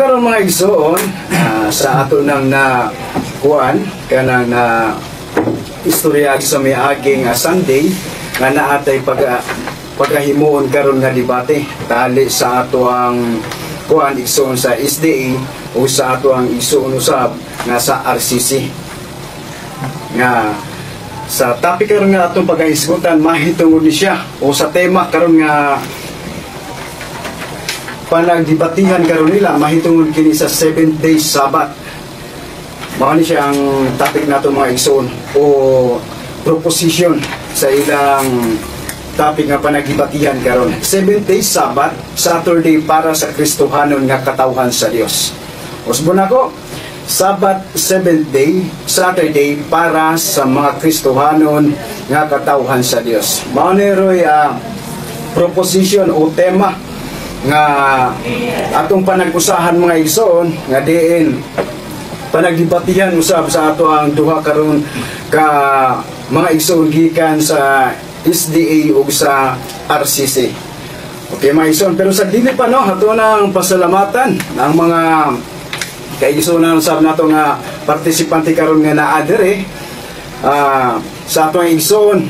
karon, mga igsoon, sa ato nang na kuan kanang na istorya sa miaging Sunday nga naatay pagkahimuon karon nga debate tali sa ato ang kuan igsoon sa SDA o sa ato ang igsoon usab nga sa RCC nga sa topic karon nga atong pagkahisgutan mahitungod ni siya o sa tema karon nga panagdebatihan karon nila mahitungod kini sa 7th day Sabbath. Mao ni siya ang topic nato, mga igsoon, o proposition sa ilang topic nga panagdebatihan karon. 7th day Sabbath, Saturday para sa Kristohanon nga katawhan sa Dios. Usbon ako, Sabbath, 7th day, Saturday para sa mga Kristohanon nga katawhan sa Dios. Mao ni roy proposition o tema nga atong panag-usahan, mga igsoon, nga diin panagdebatihan usab sa ato ang duha karon ka mga igsoon gikan sa SDA ug sa RCC. Okay, mga igsoon, pero sa dili pa, no, ato nang pasalamatan ang mga kaigsoon usab nato nga partisipante karon nga naa diri, sa atong igsoon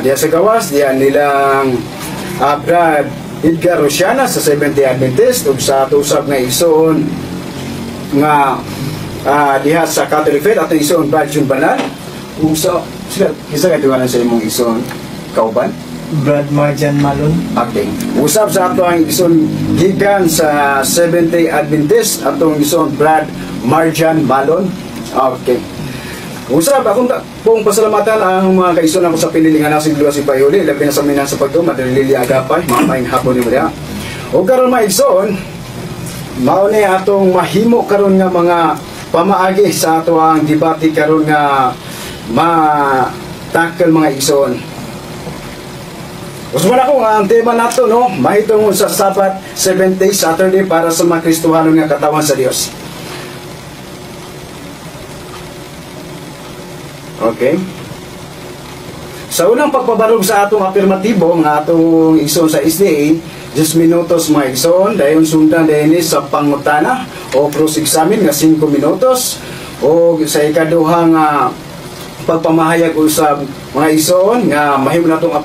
diya sa gawas diya nilang Brad Edgar Rosiana sa Seventh-day Adventist ug sa ato usab nga igsoon nga diha sa Catholic Faith, atong igsoon Brad Jun Banal, ug sa sila kinsa kay tuwanan sa imong igsoon kauban? Brad Marjan Malon. Okay. Usab sa ato ang igsoon gikan sa Seventh-day Adventist, atong igsoon Brad Marjan Malon. Okay. Usab akong pong pasalamatan ang mga kaigsoon ako sa pinilingan na si Luas Ipayuli, labi na sa minang sa pagtuo, Madre Lili Agapay, mga maayong hapon nimo diha. O karon, mga igsoon, mao ni atong mahimo karon nga mga pamaagi sa ato ang debate karon nga ma-tackle, mga igsoon. Usman ako nga ang tema nato, no, mahitungod sa Sabbath, 7th day, Saturday para sa mga Kristohano nga katawan sa Dios. Okay. Sa unang pagpabarog sa atong afirmatibo nga atong igsoon sa SDA, 10 minutos, mga igsoon, dayon sundan dayon sa pangutana o cross-examine nga 5 minutos, o sa ikaduha nga pagpamahayag usab, mga igsoon, nga mahimo natong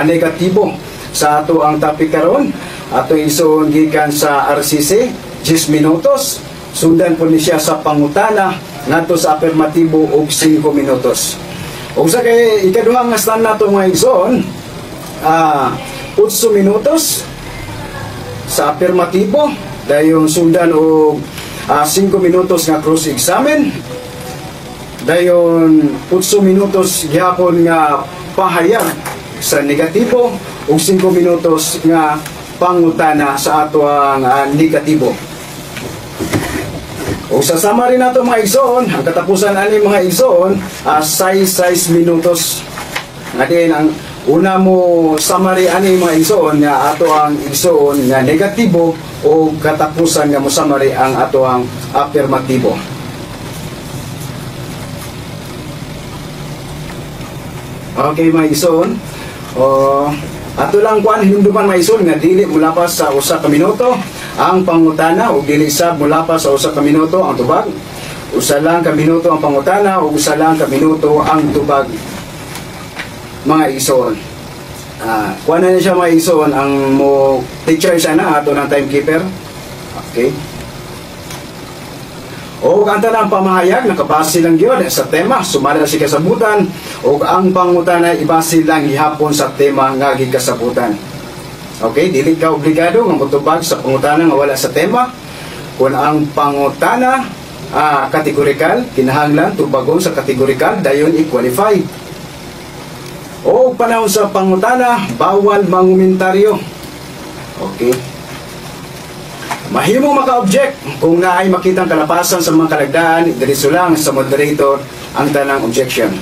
negatibo sa ato ang topic karon, atong igsoon gikan sa RCC, 10 minutos, sundan po ni siya sa pangutana ngadto sa afirmatibo og 5 minutos. Og sa kay ikaduha nga stand nato, mga igsoon, 8 minutos sa afirmatibo, dayon sundan og 5 minutos nga cross examine, dayon 8 minutos gihapon nga pahayag sa negatibo ug 5 minutos nga pangutana sa ato ang negatibo. O sa summary nato, mga igsoon, ang katapusan ani, mga igsoon, 6 minutos. Nga diin ang una mo summary ani, mga igsoon, nga ato ang igsoon nga negatibo o katapusan nga mo summary ang ato ang afirmatibo. Okay, mga igsoon. O ato lang kuan hinumduman, mga igsoon, nga dili mulapas sa usa ka minuto ang pangutana ug dili sab mulapas sa usa ka minuto ang tubag. Usa lang ka minuto ang pangutana ug usa lang ka minuto ang tubag, mga igsoon. Kuan na siya, mga igsoon, ang mo teacher siya na ato ng timekeeper. Okay. O ang tanang pamahayag nakabase lang gyud sa tema sumala sa kasabutan o ang pangutana ibase lang gihapon sa tema nga gikasabutan. Okay, dili ka obligado nga motubag sa pangutana nga wala sa tema. Kung ang pangutana kategorikal, kinahanglan tubagon sa kategorikal dayon i-qualify. O panahon sa pangutana, bawal mangumentaryo. Okay. Mahimo maka-object kung naay makitang kalapasan sa mga kalagdaan, diretso lang sa moderator ang tanang objection.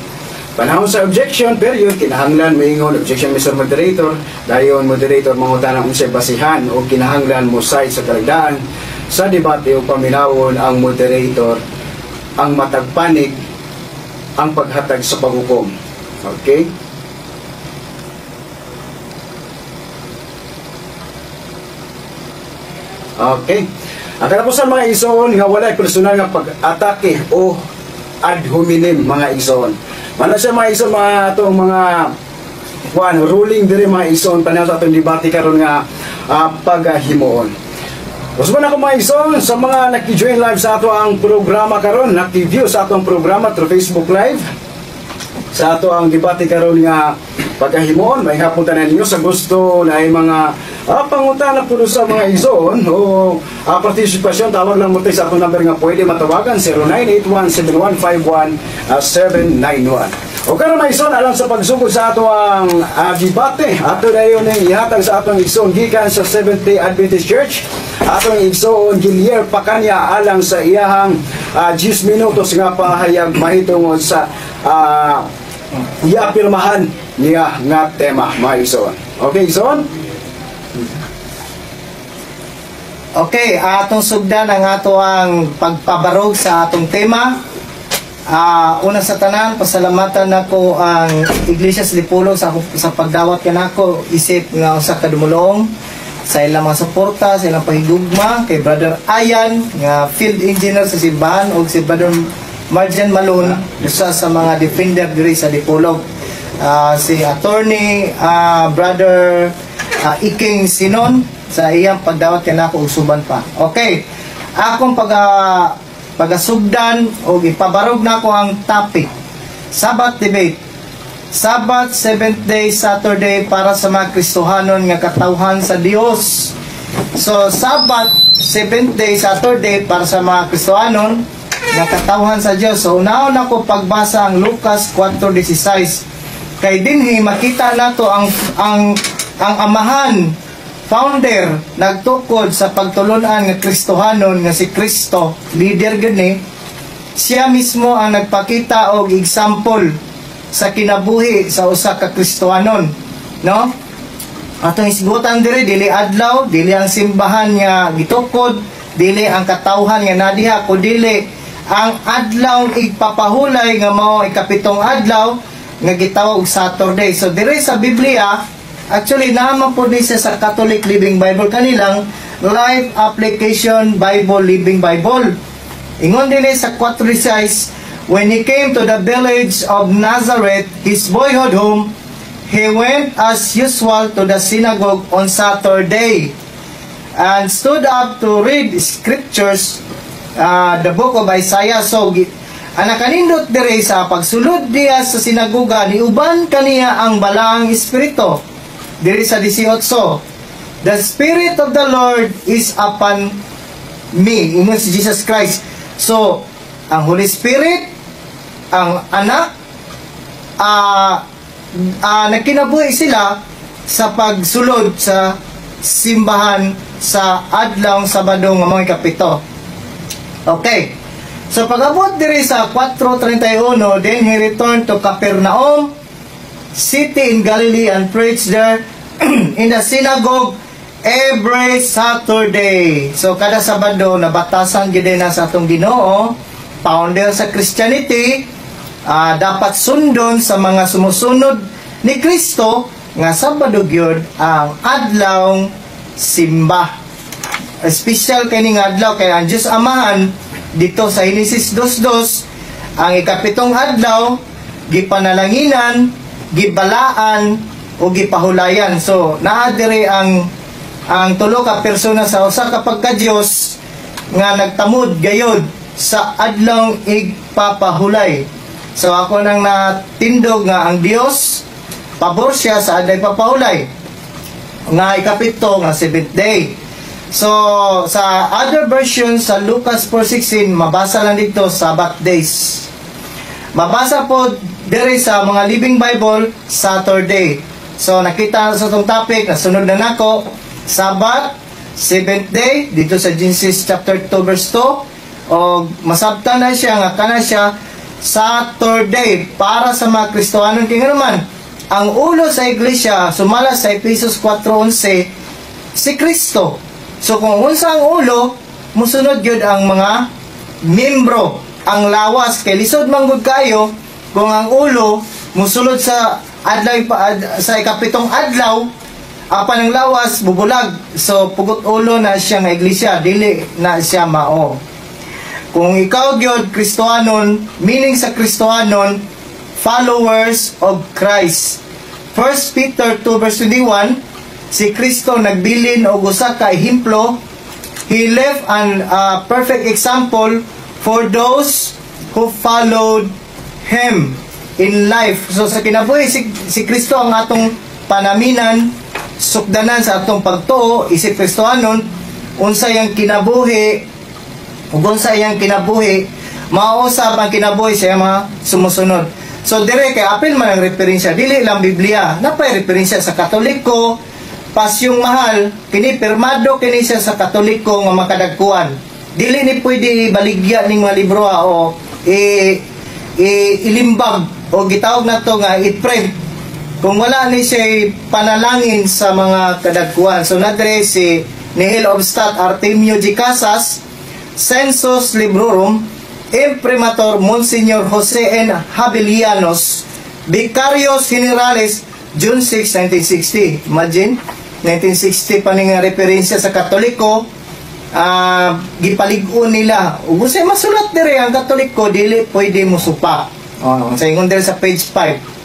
Panahon sa objection period, kinahanglan moingon, "Objection, Mr. Moderator," dayon moderator mangutana unsay basihan o kinahanglan mo cite sa kalagdaan sa debate o paminawon ang moderator ang matag panig ang paghatag sa paghukom. Okay? Okay. Ang katapusan, mga igsoon, nga walay personal nga pag-atake o ad hominem, mga igsoon. Mana siya, mga igsoon, mga atong mga kuan ruling diri, mga igsoon, panaw sa atong debate karon nga paghimuon. Usban ako, mga igsoon, sa mga naki-join live sa ato ang programa karon, naki-view sa atong programa through Facebook Live sa ato ang debate karon nga pagkahimuon. May hapon tanan ninyo. Sa gusto na ay mga pangutana po sa mga igsoon o partisipasyon, tawag lang mo tayo sa atong number nga pwede matawagan, 0981-7151-791. O karon, mga igsoon, alang sa pagsugod sa ato ang debate, ato dayon ning ihatag sa atong igsoon gikan sa Seventh Day Adventist Church, atong igsoon Gilier Pakanya, alang sa iyahang 10 minutos nga pahayag mahitungod sa iapirmahan niya nga tema, mga igsoon. Okay, igsoon? Okay, atong sugdan ang ato ang pagpabarog sa atong tema. Una sa tanan, pasalamatan nako ang Iglesia sa Dipolog sa pagdawat kanako isip nga usa ka dumulong, sa ilang mga suporta, sa ilang pahigugma kay Brother Ayan nga field engineer sa simbahan ug si Brother Marjan Malone, usa sa mga defender diri sa Dipolog. Si attorney Brother Iking Sinon sa iyang pagdawat kanako ug suban pa. Okay. Akong pagasugdan og ipabarog nako ang topic. Sabbath debate. Sabbath, seventh day, Saturday para sa mga Kristohanon nga katawhan sa Dios. So, Sabbath, seventh day, Saturday para sa mga Kristohanon nga katawhan sa Dios. So, unahon ako pagbasa ang Lucas 4:16. Kay dinhi makita nato ang amahan, founder, nagtukod sa pagtulunan nga Kristohanon nga si Kristo, leader gyud ni siya mismo ang nagpakita og example sa kinabuhi sa usa ka Kristohanon, no? Atong isgutan diri, dili adlaw, dili ang simbahan nga gitukod, dili ang katawhan nga nadiha, kudili ang adlaw igpapahulay nga mao ikapitong adlaw nga gitawag og Saturday. So diri sa Biblia, actually naman po ni siya sa Catholic Living Bible, kanilang Life Application Bible, Living Bible. Ingon din sa 4:6, "When he came to the village of Nazareth, his boyhood home, he went as usual to the synagogue on Saturday and stood up to read scriptures, the book of Isaiah." So, ang nakanindot dire, sa pagsulod diya sa sinagoga, niuban kaniya ang Balaang Espiritu. Diri sa 18, "The Spirit of the Lord is upon me." Ingon si Jesus Christ. So, ang Holy Spirit, ang Anak, nagkinabuhi sila sa pagsulod sa simbahan sa adlaw Sabado nga mga ikapito. Okay. So pag-abot diri sa 4:31, "Then he returned to Capernaum, city in Galilee, and preached there in the synagogue every Saturday." So kada Sabado nabatasan gyud na sa atong Ginoo, founder sa Christianity, dapat sundon sa mga sumusunod ni Kristo nga Sabado gyud ang adlaw simba. Special kini nga adlaw kay ang Diyos Amahan dito sa Genesis 2:2, ang ikapitong adlaw gipanalanginan, gibalaan o gipahulayan. So naa diri ang tulo ka persona sa usa ka pagka-Dios nga nagtamod gayod sa adlaw igpapahulay. So ako nang natindog nga ang Dios pabor siya sa adlaw ipapahulay nga ikapito nga seventh day. So sa other version sa Lucas 4:16, mabasa lang dito Sabbath days. Mabasa po diri sa mga Living Bible, Saturday. So nakita sa itong topic, nasunod na nako, Sabbath, seventh day, dito sa Genesis chapter 2 verse 2, o masabtan na siya nga kana siya Saturday para sa mga Kristohanon, kay naman ang ulo sa iglesia sumala sa Efesos 4:11 si Kristo. So kung unsa ang ulo, musunod gyud ang mga membro, ang lawas, kay lisod man gud kayo kung ang ulo musulod sa adlaw sa ikapitong adlaw, Apan ang lawas bubulag. So pugot ulo na siya nga iglesia, dili na siya mao. Kung ikaw gyud Kristohanon, meaning sa Kristohanon, followers of Christ. 1 Peter 2 verse 21, si Kristo nagbilin og usa ka ehemplo. He left an perfect example for those who followed him in life. So sa kinabuhi, si Kristo ang atong panaminan, sukdanan sa atong pagtuo isip Kristohanon. Unsa yang kinabuhi ug unsa iyang kinabuhi, mausab ang kinabuhi sa mga sumusunod. So dire kay apil man ang referensya, dili lang Biblia, napay referensya sa Katoliko. Pasyong Mahal, kini pirmado kini siya sa Katoliko nga makadagkuan. Dili ni pwede ibaligya ning mga libro ha, o i ilimbag o gitawag nato nga i-print kung wala ni siya panalangin sa mga kadagkuan. So nadre si Nihil Obstat Artemio G. Casas, Census Librorum, Imprimatur Monsignor Jose N. Habilianos, Vicarios Generales, June 6, 1960. Imagine, 1960 pa ni nga referensya sa Katoliko, gipalig-on nila. Ug unsay masulat dire, ang Katoliko dili pwede mo supak. Oh, sa ingon dire sa page 5.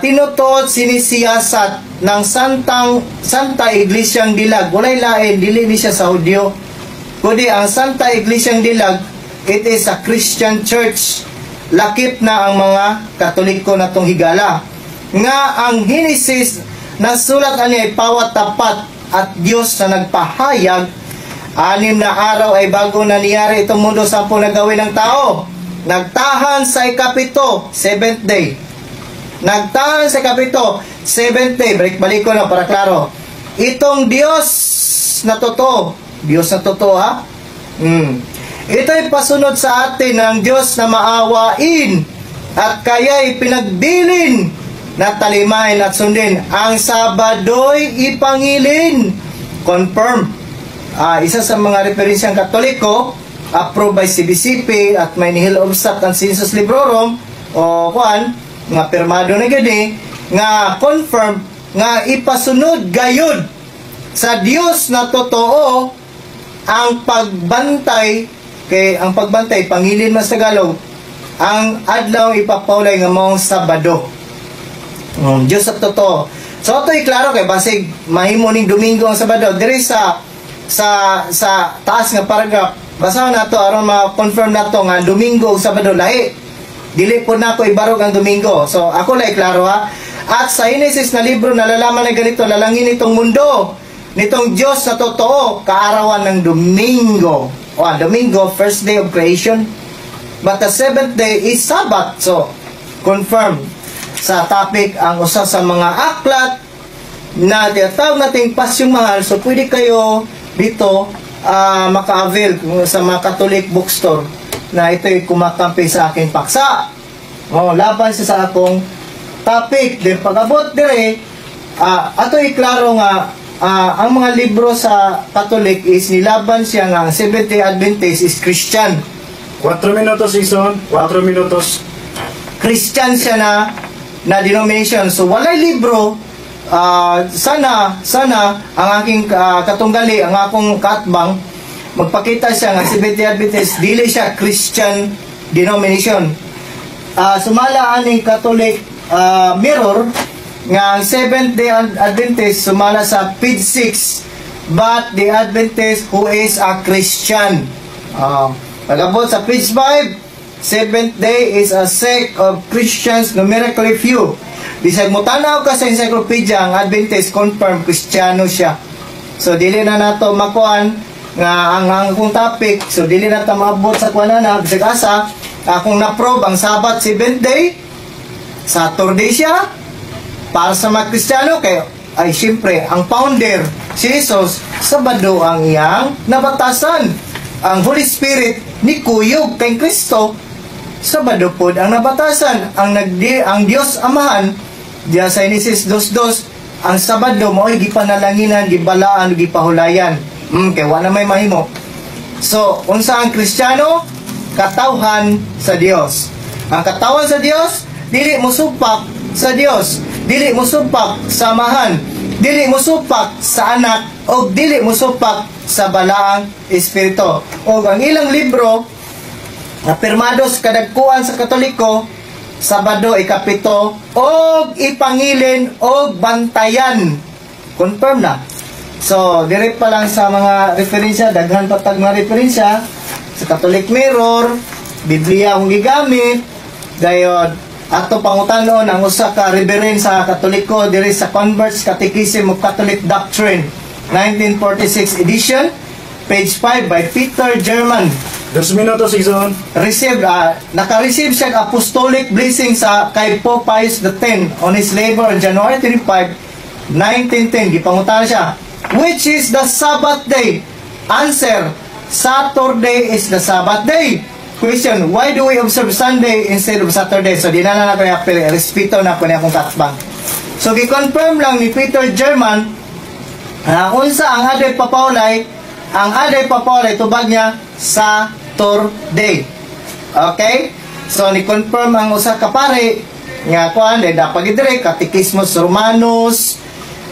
Tinutuot sinisiyasat ng Santa Iglesiang Dilag. Walay lain, dili ni siya sa Hudyo. Kundi ang Santa Iglesiang Dilag, it is a Christian church. Lakip na ang mga Katoliko na tong higala. Nga ang Genesis nasulat ani ay pawat tapat at Diyos na nagpahayag, 6 na araw ay bago nangyari itong mundo, 10 na gawin ng tao. Nagtahan sa ikapito, seventh day. Nagtahan sa ikapito, seventh day. Balik-balik ko na para klaro. Itong Diyos na totoo. Diyos na totoo, ha? Ito'y pasunod sa atin ng Diyos na maawain at kaya'y pinagbilin na talimain at sundin. Ang Sabado'y ipangilin. Confirm. Isa sa mga referensyang Katoliko, approved by CBCP at may nihil obstat ang Census Librorum o kuan nga pirmado na gani nga confirm nga ipasunod gayud sa Dios na totoo ang pagbantay, kay ang pagbantay pangilin mas Tagalog, ang adlaw ipapawlay nga maong Sabado. Diyos sa totoo. So ito'y klaro kay basig mahimo ning Domingo ang Sabado. Diri sa taas nga paragraph, basahon nato aron ma-confirm nato nga Domingo ug Sabado lahi. Dili po nako ibarog ang Domingo. So ako lang klaro, ha. At sa Genesis na libro nalalaman na ganito, lalangin itong mundo nitong Diyos na totoo, kaarawan ng Domingo. O, ang Domingo, first day of creation. But the seventh day is Sabbath. So, confirm sa topic ang usa sa mga aklat na tinatawag nating Pasyong Mahal. So, pwede kayo dito maka-avail sa mga Catholic bookstore na ito'y kumakampi sa aking paksa. Oh, laban siya sa akong topic. Then pag-abot dire, ato'y klaro nga ang mga libro sa Catholic is nilaban siya nga ang Seventh-day Adventist is Christian. 4 minutos, Ison. 4 minutos. Christian siya na denomination. So walay libro, sana sana ang aking katunggali, ang akong kaatbang, magpakita siya nga Seventh-day Adventist dili siya Christian denomination. Sumala aning Catholic Mirror nga ang Seventh Day Adventist sumala sa page 6, but the Adventist who is a Christian. Pag-abot sa page 5, Seventh Day is a sect of Christians numerically few. Bisag mo tanaw ka sa encyclopedia, ang Adventist confirm Kristiyano siya. So dili na nato makuan nga ang akong topic, so dili na ta maabot sa kuan na bisag asa akong na-prove ang Sabbath seventh day, Saturday siya para sa mga Kristiyano, kay ay siyempre ang founder si Jesus, Sabado ang iyang nabatasan. Ang Holy Spirit ni kuyog kay Kristo, Sabado pod ang nabatasan. Ang Dios Amahan diya sa Genesis 2:2, ang Sabado mao'y gipanalanginan, gibalaan, gipahulayan. Kay wa na may mahimo. So, unsa ang Kristiyano? Katawhan sa Dios. Ang katawan sa Dios dili mosupak sa Dios. Dili mosupak sa Amahan, dili mosupak sa Anak, o dili mosupak sa Balaang Espiritu. O ang ilang libro nga pirmado sa kadagkuan sa Katoliko, Sabado 7 og ipangilin og bantayan. Confirm na. So, dire pa lang sa mga referensya, daghan pa tag mga referensya sa Catholic Mirror, Biblia akong gigamit, dayon ato pangutanon ang usa ka reverend sa Katoliko diri sa Converts Catechism of Catholic Doctrine, 1946 edition, page 5 by Peter German. 2 minutos, igsoon. Received naka-receive siya og apostolic blessing sa kay Pope Pius X on his labor on January 25, 1910. Gipangutana siya, "Which is the Sabbath day?" Answer, "Saturday is the Sabbath day." Question, "Why do we observe Sunday instead of Saturday?" So di na na ko niya respeto na ko niya akong katbang. So gi-confirm lang ni Peter German unsa ang adlaw'y papaulay. Ang adlaw'y papaulay, tubag niya, Saturday. Okay? So ni confirm ang usa ka pare nga kuan dahil dapat gidire Catechismus Romanus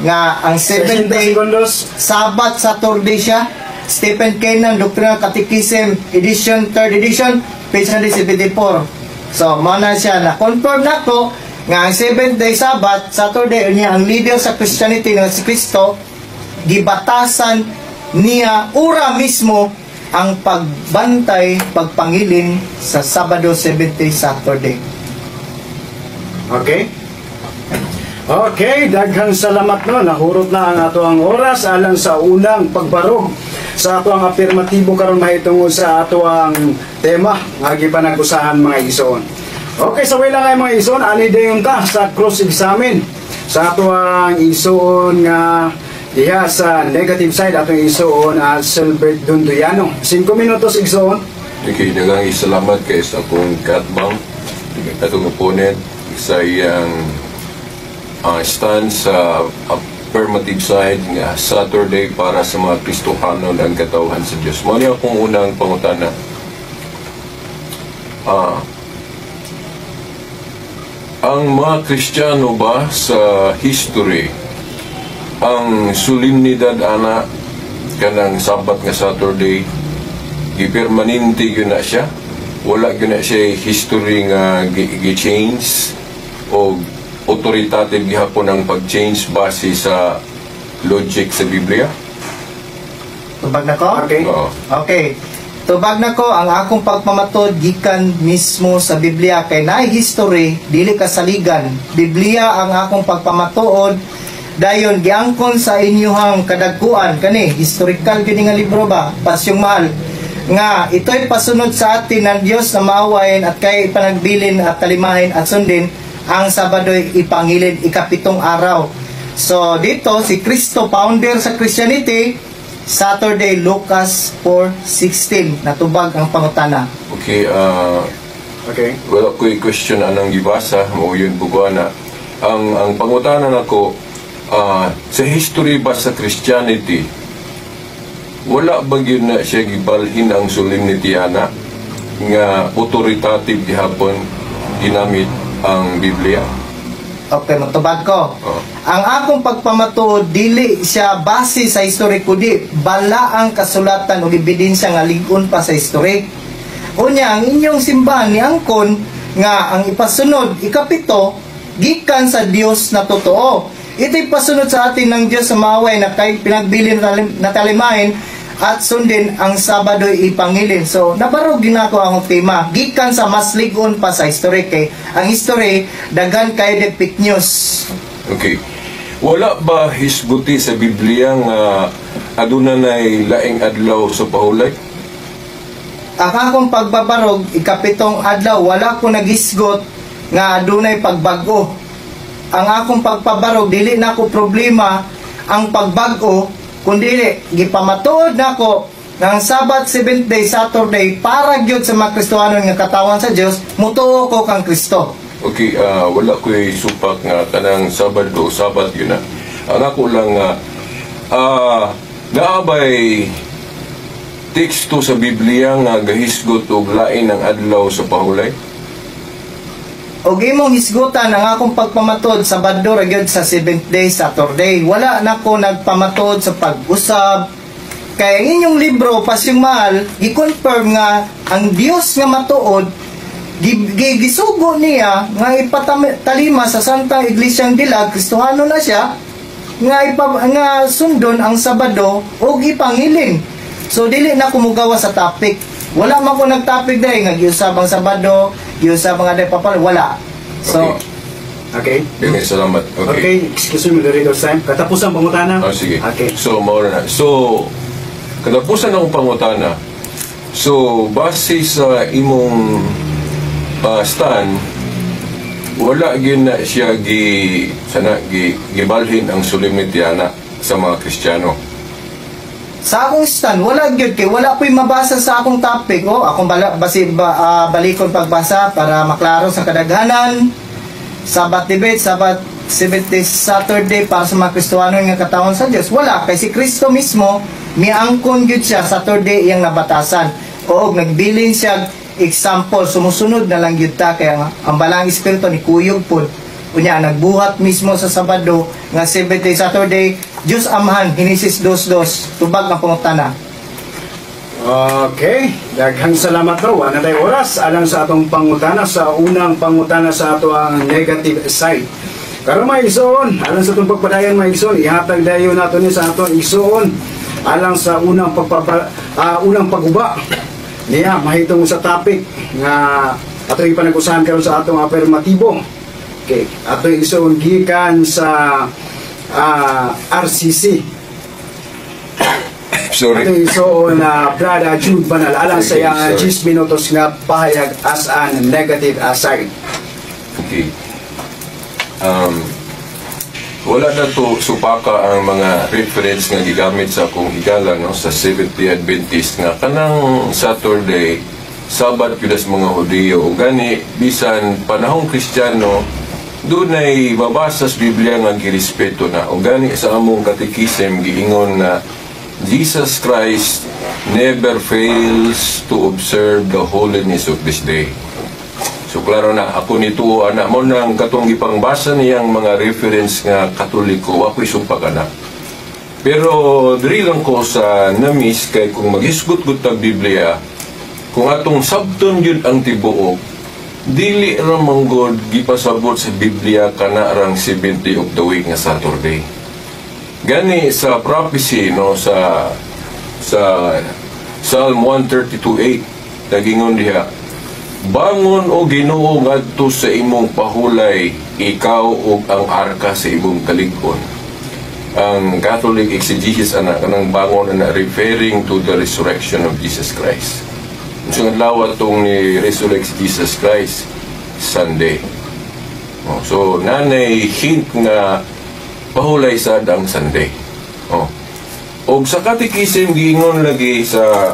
nga ang seventh 60 day segundos. Sabbath, Saturday siya. Stephen Cannon, Doctrinal Catechism edition, third edition, page 174. So mao na siya na confirm nako nga ang seventh day Sabbath, Saturday. Niya ang leader sa Christianity nga si Kristo, gibatasan niya ura mismo ang pagbantay, pagpangilin sa Sabado, seventh day, Saturday. Okay? Okay, daghang salamat, no. Nahurot na ang ato ang oras alang sa unang pagbarog sa ato ang afirmatibo karon mahitungod sa ato ang tema nga gipanag-usahan, mga igsoon. Okay, sa wala kay mga igsoon, ani dayon ta sa cross examine sa ato ang igsoon nga diha sa negative side, atong igsoon Silbert Dunduyano. 5 minutos, igsoon. Okay, daghang salamat kay sa akong kaatbang, atong opponent sa iyang stand sa affirmative side nga Saturday para sa mga Kristohanon ang katawhan sa Diyos. Mao ni akong unang pangutana. Ang mga Kristiyano ba sa history, ang solemnidad ana kanang Sabat nga Saturday, gipermanente gyud na siya? Wala gyud na siya history nga gi-change o authoritative gihapon ang pag-change base sa logic sa Biblia? Tubag na ko? Okay. Oo. Okay. Tubag na ko, ang akong pagpamatod gikan mismo sa Biblia kay naay history dili ka saligan. Biblia ang akong pagpamatuod, dayon giangkon sa inyuhang kadagkuan kani historical gyud nga libro ba, Pasyong Mahal, nga ito'y pasunod sa atin ng Diyos na maawain at kay panagbilin at talimahin at sundin ang Sabado'y ipangilin 7 araw. So dito si Kristo, founder sa Christianity, Saturday, Lucas 4:16. Natubag ang pangutana. Okay, wala ko'y question anang gibasa mo yun bugwana. Ang pangutana nako, sa history ba sa Christianity, wala ba gyud na siya gibalhin ang solemnity ana nga authoritative gihapon ginamit ang Biblia? Okay, matubag ko. Oh. Ang akong pagpamatuod dili siya base sa history kundi bala ang kasulatan ug ebidensya nga lig-on pa sa history. Unya ang inyong simbahan ni angkon nga ang ipasunod 7 gikan sa Dios na totoo. Ito'y pasunod sa atin ng Diyos sa maaway na kay pinagbilin na talimahin at sundin ang Sabado'y ipangilin. So, nabarog din ako ang tema. Gikan sa mas lig-on pa sa history kay ang history daghan kay de fake news. Okay. Wala ba hisguti sa Biblia nga aduna nay laing adlaw sa pahulay? Ang akong pagbabarog, 7 adlaw, wala ko nagisgot nga adunay pagbag-o. Ang akong pagpabarog, dili na ko problema ang pagbag-o, kundi gipamatuod nako nga ang Sabbath, seventh day, Saturday, para gyud sa mga Kristohanon nga katawan sa Dios, mutuo ko kang Kristo. Okay, wala ko'y supak nga kanang Sabado, Sabat yun na. Ang ako lang nga, naabay teksto sa Biblia nga gahisgot og lain ang adlaw sa pahulay? Og imong hisgutan ang akong pagpamatod, Sabado ra gyud sa seventh day, Saturday. Wala na ko nagpamatod sa pag-usab. Kay ang inyong libro, Pasyong Mahal, gi-confirm nga ang Dios nga matuod gisugo niya nga ipatalima sa Santa Iglesia Dilag, Kristohano na siya, nga sundon ang Sabado ug ipangilin. So dili na ko mugawa sa topic. Wala man ko nag-topic dahil nga giusab ang Sabado, giusab ang aday papal, wala. So, Okay. Okay, salamat. Okay, Okay. excuse me, Moderator Sam. Katapusan pangutana. Oh, sige. Okay. So, mao na. So, katapusan akong pangutana. So, base sa imong stand, wala gyud na siya gi sana gi gibalhin ang solemnity ana sa mga Kristiyano. Sa akong stand, wala gyud kay wala po'y mabasa sa akong topic. Oh, akong bala, basi, ba, balikon pagbasa para maklaro sa kadaghanan. Sabbath debate, Sabbath seventh day Saturday para sa mga Kristohano nga katawhan sa Dios. Wala kay si Kristo mismo miangkon gyud siya, Saturday iyang nabatasan. O nagbilin siya example, sumusunod na lang gyud ta kay ang Balaang Espiritu ni kuyog pod. Unya nagbuhat mismo sa Sabado nga seventh day Saturday, Diyos Amahan, Henesis 2:2, tubag ang pangutana. Okay, daghang salamat, bro. Wala na tayo oras alang sa atong pangutana, sa unang pangutana sa ato ang negative side. Karon, mga igsoon, alang sa atong pagpadayon, mga igsoon, ihatag dayon nato ni sa atong igsoon alang sa unang pagguba niya mahitungod sa topic nga ato ipanag-usahan karon sa atong affirmatibo. Okay, ato igsoon gikan sa RCC. Sorry. Ato igsoon na Brother Jude Banal alang sa iyang Sorry. 10 minutos nga pahayag as an negative aside. Okay. Wala na to supaka ang mga reference nga gigamit sa akong higala, no, sa Seventh-day Adventist nga kanang Saturday Sabat gyud sa mga Hudiyo. Ug gani bisan panahong Kristiyano, dunay mabasa sa Biblia nga girespeto na. Ug gani sa among katekism giingon na Jesus Christ never fails to observe the holiness of this day. So klaro na ako nito ana mo nang katong gipangbasa niyang mga reference nga Katoliko, ako'y sumpak ana. Pero diri lang ko sa namis kay kung maghisgot-gut tag Biblia, kung atong sabton gyud ang tibuok, dili ra manggod gipasabot sa Biblia kana rang 70 of the week nga Saturday. Gani sa prophecy, no, sa Psalm 132:8, nagingon diha, "Bangon, o Ginoo, ngadto sa imong pahulay, ikaw ug ang arka sa imong kalig-on." Ang Catholic exegesis ana, kanang bangon ana referring to the resurrection of Jesus Christ. So ang adlaw tong ni resurrect si Jesus Christ, Sunday. Oh, so nanay hint nga pahulay sad ang Sunday. Oh. Og sa catechism giingon lagi sa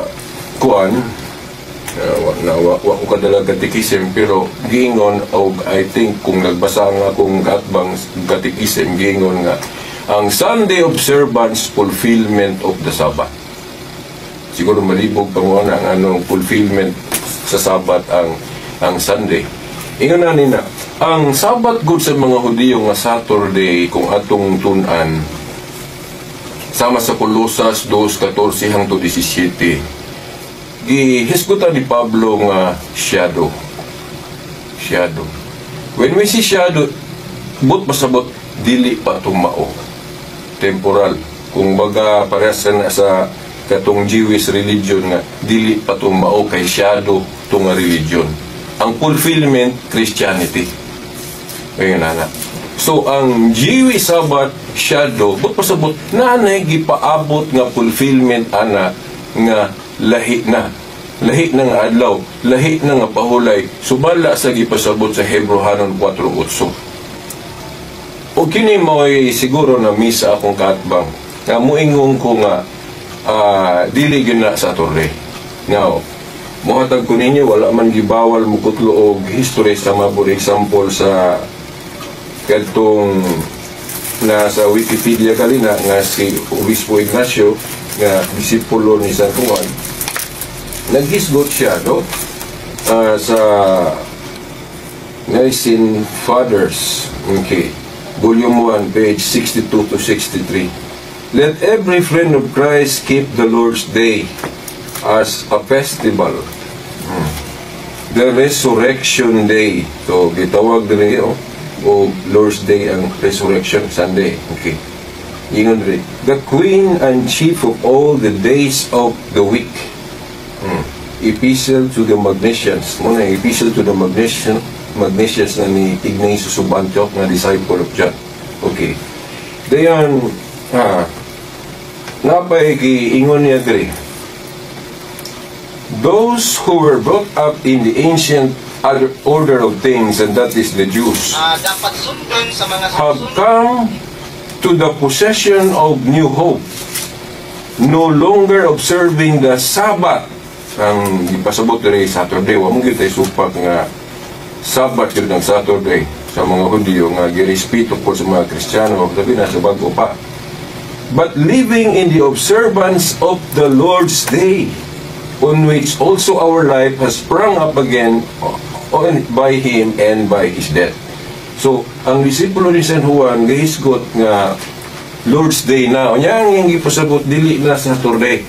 kuan, wa, na wa ko kadala catechism, pero giingon og I think kung nagbasa nga akong katbang catechism, giingon nga ang Sunday observance, fulfillment of the Sabbath. Siguro malibog pa mo na ang anong fulfillment sa Sabbath ang Sunday. Ingon na nina, ang Sabbath good sa mga Hudiyo nga Saturday, kung atong tun-an sama sa Kolosas 2:14 hangtod 17, gihisgutan ni Pablo nga shadow. Shadow. When we see shadow, but pasabot dili pa tumao. Temporal. Kung baga parehas na sa katong Jewish religion nga dili pa tumao kay shadow to nga religion. Ang fulfillment, Christianity. Ayun na. So ang Jewish Sabbath shadow, but pasabot nanay gipaabot nga fulfillment ana nga lahi na. Lahi na nga adlaw, lahi na nga pahulay, subala sa gipasabot sa Hebrohanon 4:8. O kini mo'y siguro na miss sa akong kaatbang. Nga muingon ko nga dili gyud na Saturday. Now, muhatag ko ninyo, wala man gibawal mo kutlo og history sama, for example, sa kadtong na sa Wikipedia kalina nga si Obispo Ignacio nga disipulo ni San Juan, naghisgot siya, no, sa Nicene Fathers. Okay. Volume 1, page 62 to 63. "Let every friend of Christ keep the Lord's Day as a festival. The Resurrection Day." So, gitawag diri, oh, o Lord's Day ang Resurrection Sunday. Okay. Ingon diri, "The queen and chief of all the days of the week." Epistle to the Magnesians. Muna, Epistle to the Magnesians na ni Ignatius of Antioch nga disciple of John. Okay. Dayan, napay giingon niya diri. "Those who were brought up in the ancient other order of things, and that is the Jews, Dapat sundon sa mga have come to the possession of new hope, no longer observing the Sabbath." Ang ipasabot diri, Saturday, wa mo gyud tay supak nga Sabbath gyud ang Saturday sa mga Hudiyo nga girespeto po sa mga Kristiyano, labi na sa bago pa. "But living in the observance of the Lord's Day, on which also our life has sprung up again by Him and by His death." So, ang disipulo ni San Juan, gihisgot nga Lord's Day na. Unya ang iyang gipasabot, dili na Saturday.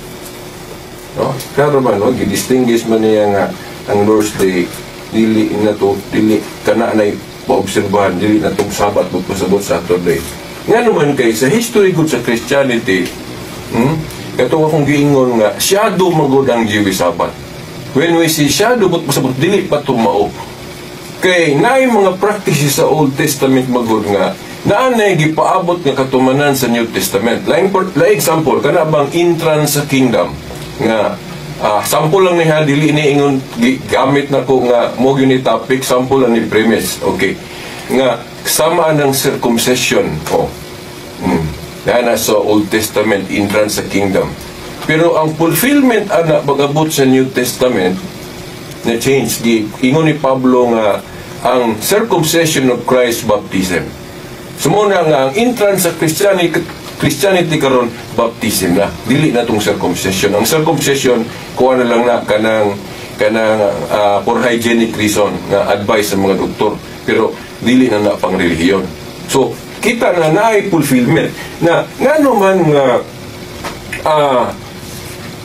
No? Klaro man, no? Gidistinguish man niya nga ang Lord's Day, dili na to, dili kana na paobserbahan, dili na tong Sabat mo pasabot Saturday. Nga naman kay sa history gud sa Christianity, Kato akong giingon nga shadow magud ang Jewish Sabbath. When we see shadow, but pasabot dili pa tumao. Kay naay mga practices sa Old Testament magud nga naanay gipaabot nga katumanan sa New Testament. Laing laing example kana bang entrance sa kingdom nga sample lang niya, dili ni ingon gamit na ko nga mo gyud ni topic, sample lang ni premise. Okay. Nga sama ng circumcision. Oh. Na sa Old Testament, entrance sa kingdom. Pero ang fulfillment ana pag-abot sa New Testament na change, gi ingon ni Pablo nga ang circumcision of Christ, baptism. So mo na nga ang entrance sa Christianity Christianity karon, baptism na, dili na tong circumcision. Ang circumcision, kuha na lang na kanang kanang for hygienic reason nga advice sa mga doktor, pero dili na na pang relihiyon. So kita na naay fulfillment na ngano man nga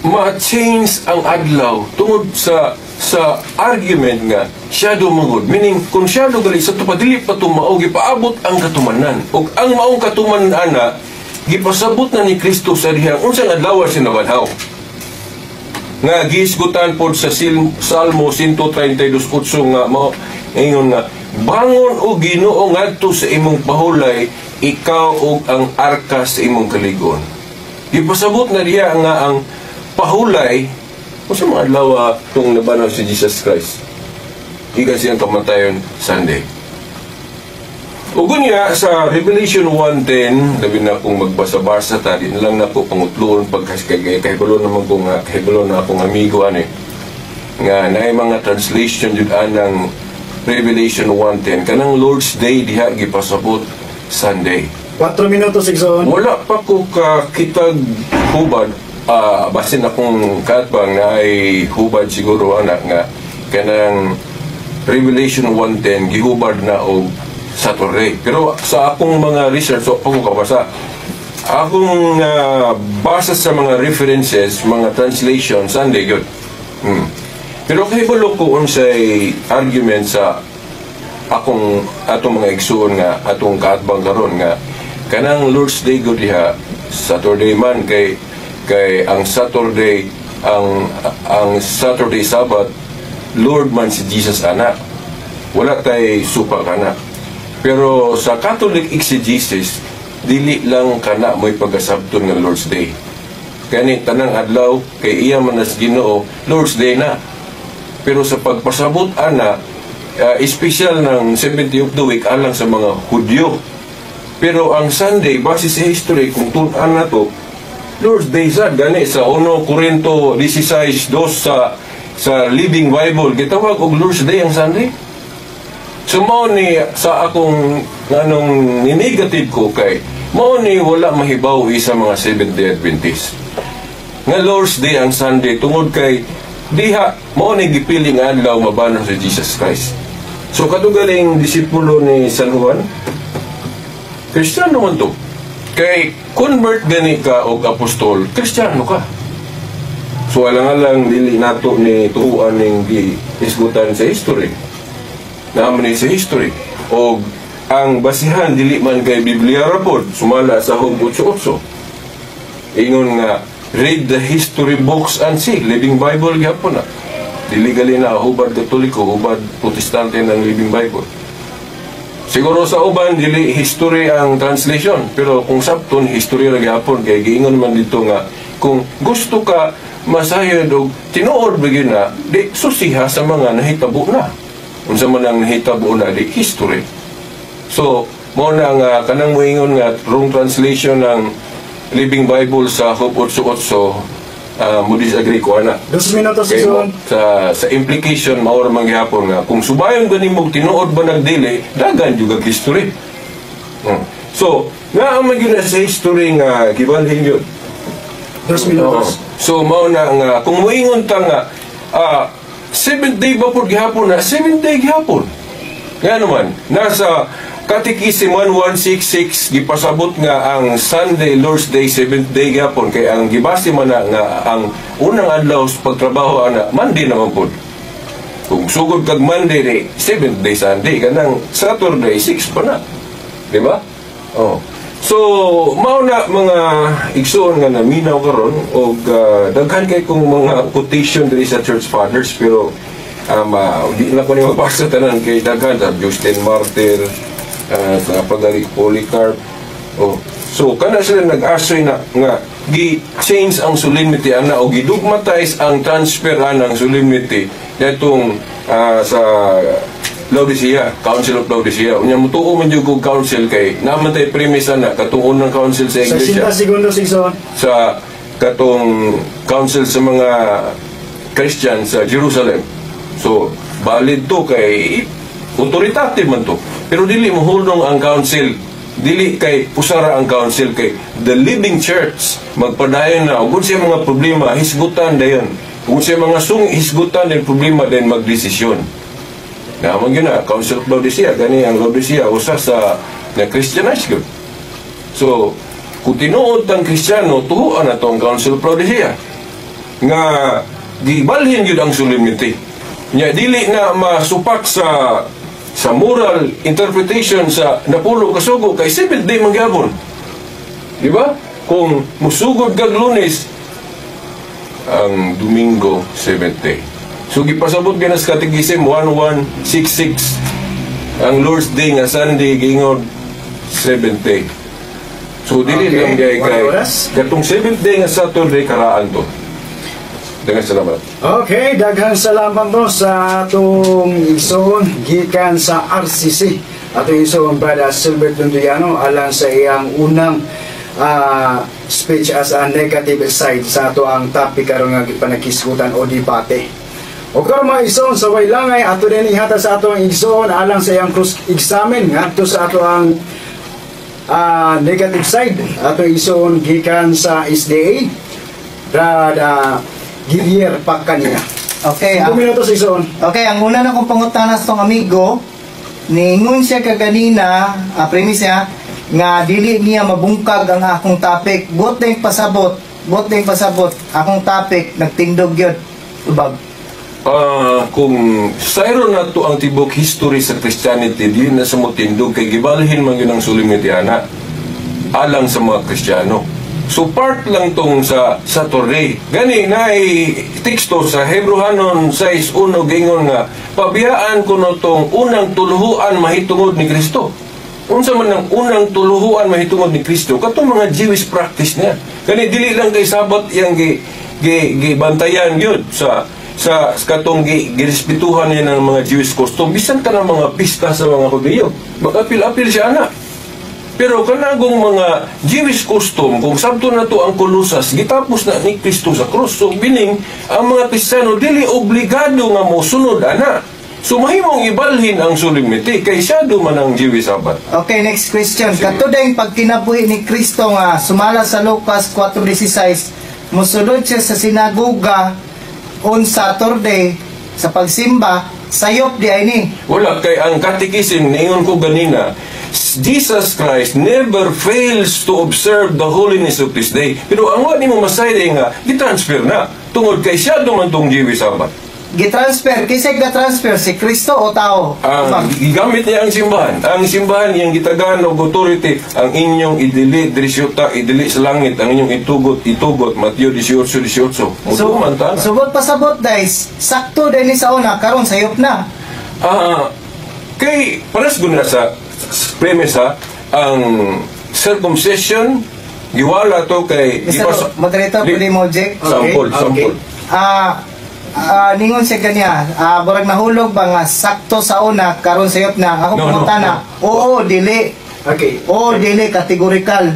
ma-change ang adlaw tungod sa argument nga shadow magud, meaning kung shadow gali sa tupa, dili pa tumao, gipaabot ang katumanan, ug ang maong katumanan ana gipasabot na ni Kristo sa dihang unsang adlaw siya nabanhaw nga gihisgutan pod sa Salmo 132:8 nga mao ingon nga, "Bangon, o Ginoo, ngadto sa imong pahulay, ikaw ug ang arka sa imong kaligon." Gipasabot na diha nga ang pahulay, unsa mga adlaw tong nabanhaw si Jesus Christ gikan siyang kamatayon? Sunday. Ug unya sa Revelation 1:10, labi na kung magbasa-basa ta, di na lang na po pangutloon pag kay kahibalo naman ko nga kahibalo na akong amigo ani nga naay mga translation jud anang Revelation 1:10, kanang Lord's Day diha gipasabot Sunday. 4 minutos, Igsoon. Wala pa ko kakitag hubad, basin akong katbang na ay hubad siguro ana nga kanang Revelation 1:10 gihubad na og Saturday. Pero sa akong mga research, so ako kabasa, akong basa sa mga references, mga translation, Sunday gyud. Pero kahibalo ko unsay argument sa akong atong mga igsuon nga atong kaatbang karon nga kanang Lord's Day gud diha Saturday man, kay kay ang Saturday, ang Saturday Sabbath, Lord man si Jesus ana, wala tay supa kana. Pero sa Catholic exegesis, dili lang kana mo'y pagkasabton nga Lord's Day. Kani tanang adlaw kay iya man nas Ginoo, Lord's Day na. Pero sa pagpasabot ana, espesyal ng 70 of the week alang sa mga Hudyo. Pero ang Sunday, base sa history, kung tun-an na to, Lord's Day sad. Gani sa 1 Corinto 16:2 sa Living Bible, gitawag og Lord's Day ang Sunday. So mao ni sa akong nganong ni-negative ko kay mao ni wala mahibaw sa mga Seventh-day Adventist nga Lord's Day ang Sunday tungod kay diha mao ni gipili nga adlaw mabanhaw si Jesus Christ. So kato galing disipulo ni San Juan, Kristiyano man to. Kay convert gani ka og apostol, Kristiyano ka. So alang-alang dili nato ni tuuan ning gi isgutan sa history. Naman ni sa history. Og ang basihan dili man kay Biblia ra pod, sumala sa Job 8:8. Ingon nga read the history books and see, Living Bible gyapon na. Dili gali na hubad Katoliko, hubad Protestante ng Living Bible. Siguro sa uban dili history ang translation, pero kung sabton history ra gyapon kay giingon man dito nga kung gusto ka masayod og tinuod ba gyud na di susiha sa mga nahitabo na. Unsa man ang nahitabo na di history. So mo na nga kanang moingon nga wrong translation ng Living Bible sa Job 8:8, mo disagree ko ana. 2 minutos, Kay mo, igsoon. sa implication mao ra man gihapon nga kung subayon gani mo tinuod ba nagdili dagan jud kag history. So, nga ang magyud na sa history nga gibalhin yun. 2 minutos. Oo. So mao na nga kung moingon ta nga seventh day ba pud gihapon na, seventh day gihapon. Nga naman, nasa Catechism 1166 gipasabot nga ang Sunday, Lord's Day, seventh day gihapon kay ang gibase man na nga ang unang adlaw sa pagtrabaho ana Monday naman pud. Kung sugod kag Monday di seventh day Sunday, kanang Saturday 6 pa na. Di ba? Oh. So, mao na mga igsoon nga naminaw karon og daghan kay kong mga quotation diri sa Church Fathers, pero di na ko ni mabasa tanan kay daghan sa Justin Martyr, sa pagari Polycarp. Oh. So kana sila nag-asoy na nga gi-change ang solemnity ana o gidogmatize ang transfer anang solemnity netong sa Laodicea, Council of Laodicea. Unya mutuo man jud kog council kay naman tay premise ana katong unang council sa iglesia 60 segundos, igsoon. Sa katong council sa mga Christian sa Jerusalem. So, valid to kay authoritative man to. Pero dili mo hulong ang council. Dili kay usara ang council kay the living church magpadayon na ug siya mga problema hisgutan dayon. Ug siya mga sung hisgutan din problema din magdesisyon. Na man gyud na Council of Laodicea, gani ang Laodicea usa sa na Christianized gyud. So, kung tinuod tang Kristiyano, tuhuan na to ang Council of Laodicea. Nga gibalhin gyud ang solemnity. Nya dili na masupak sa moral interpretation sa napulo ka sugo kay seventh day man gyapon. Di ba? Kung musugod kag Lunes, ang Domingo seventh day. So gipasabot gyud sa Catechism 1166 ang Lord's Day nga Sunday giingon seventh day. So dili lang diay kay One oras. Katong seventh day nga Saturday karaan to. Daghang salamat. Okay, daghang salamat bro sa atong igsoon gikan sa RCC. Atong igsoon Brother Silbert Lunduyano alang sa iyang unang speech as a negative side sa ato ang topic karon nga gipanaghisgutan o debate. O karon mga igsoon, sa way langay ato din ihatag sa atong igsoon alang sa iyang cross examine ngadto sa ato ang negative side. Atong igsoon gikan sa SDA, Brad Gilier Pacania. Okay, 5 minutos, igsoon. Okay, ang una na kong pangutana sa tong amigo, niingon siya kaganina, premise niya, nga dili niya mabungkag ang akong topic. Buot na yung pasabot, buot na yung pasabot, akong topic, nagtindog yun. Ubag. Kung sayro na to ang tibok history sa Christianity, di na sa motindog kay gibalhin man yun ang solemnity ana alang sa mga Kristiyano. So part lang tong sa Saturday. Gani na teksto sa Hebrehanon 6:1 gingon nga pabiyaan kuno tong unang tuluhuan mahitungod ni Kristo. Unsa man ang unang tuluhuan mahitungod ni Kristo? Katong mga Jewish practice niya. Gani dili lang kay Sabat yang gi, gi, gibantayan yun sa katong girespetuhan niya ng mga Jewish custom bisan ka ng mga pista sa mga Hudiyo. Makapil-apil siya ana. Pero kanagong mga Jewish custom, kung sabto na to ang Kolosas, gitapos na ni Kristo sa krus. So, bining, ang mga Kristiyano, dili obligado nga mosunod ana. So, mahimong ibalhin ang solemnity, kay siya man ang Jewish Sabbath. Okay, next question. Katuday pagkinabuhi ni Kristo nga sumala sa Lucas 4:16, mosulod siya sa sinagoga on Saturday sa pagsimba. Sayop di ay ni. Wala kay ang catechism, niingon ko ganina, Jesus Christ never fails to observe the holiness of this day. Pero ang wa nimo masayod nga gitransfer na tungod kay siya duman tong Jewish Sabbath. Gitransfer, kinsa ga-transfer, si Kristo o tao? Ang gigamit niya ang simbahan. Ang simbahan iyang gitagaan og authority. Ang inyong idili diri sa yuta, idili sa langit. Ang inyong itugot, itugot. Mateo 18:18. So, Mutuman ta na. subot pasabot guys, sakto din ni sa una, karon sayop na. Ah, kay pares gud na sa premise ha, ang circumcision giwala to kay Mr. Moderator, pwede mo object? Sample, Okay. sample. Ah, ah, ningon siya kanya, burag nahulog ba nga sakto sa una, karon sayop na. Ako No, no, pangutana, oo, dili. Oo, dili, categorical.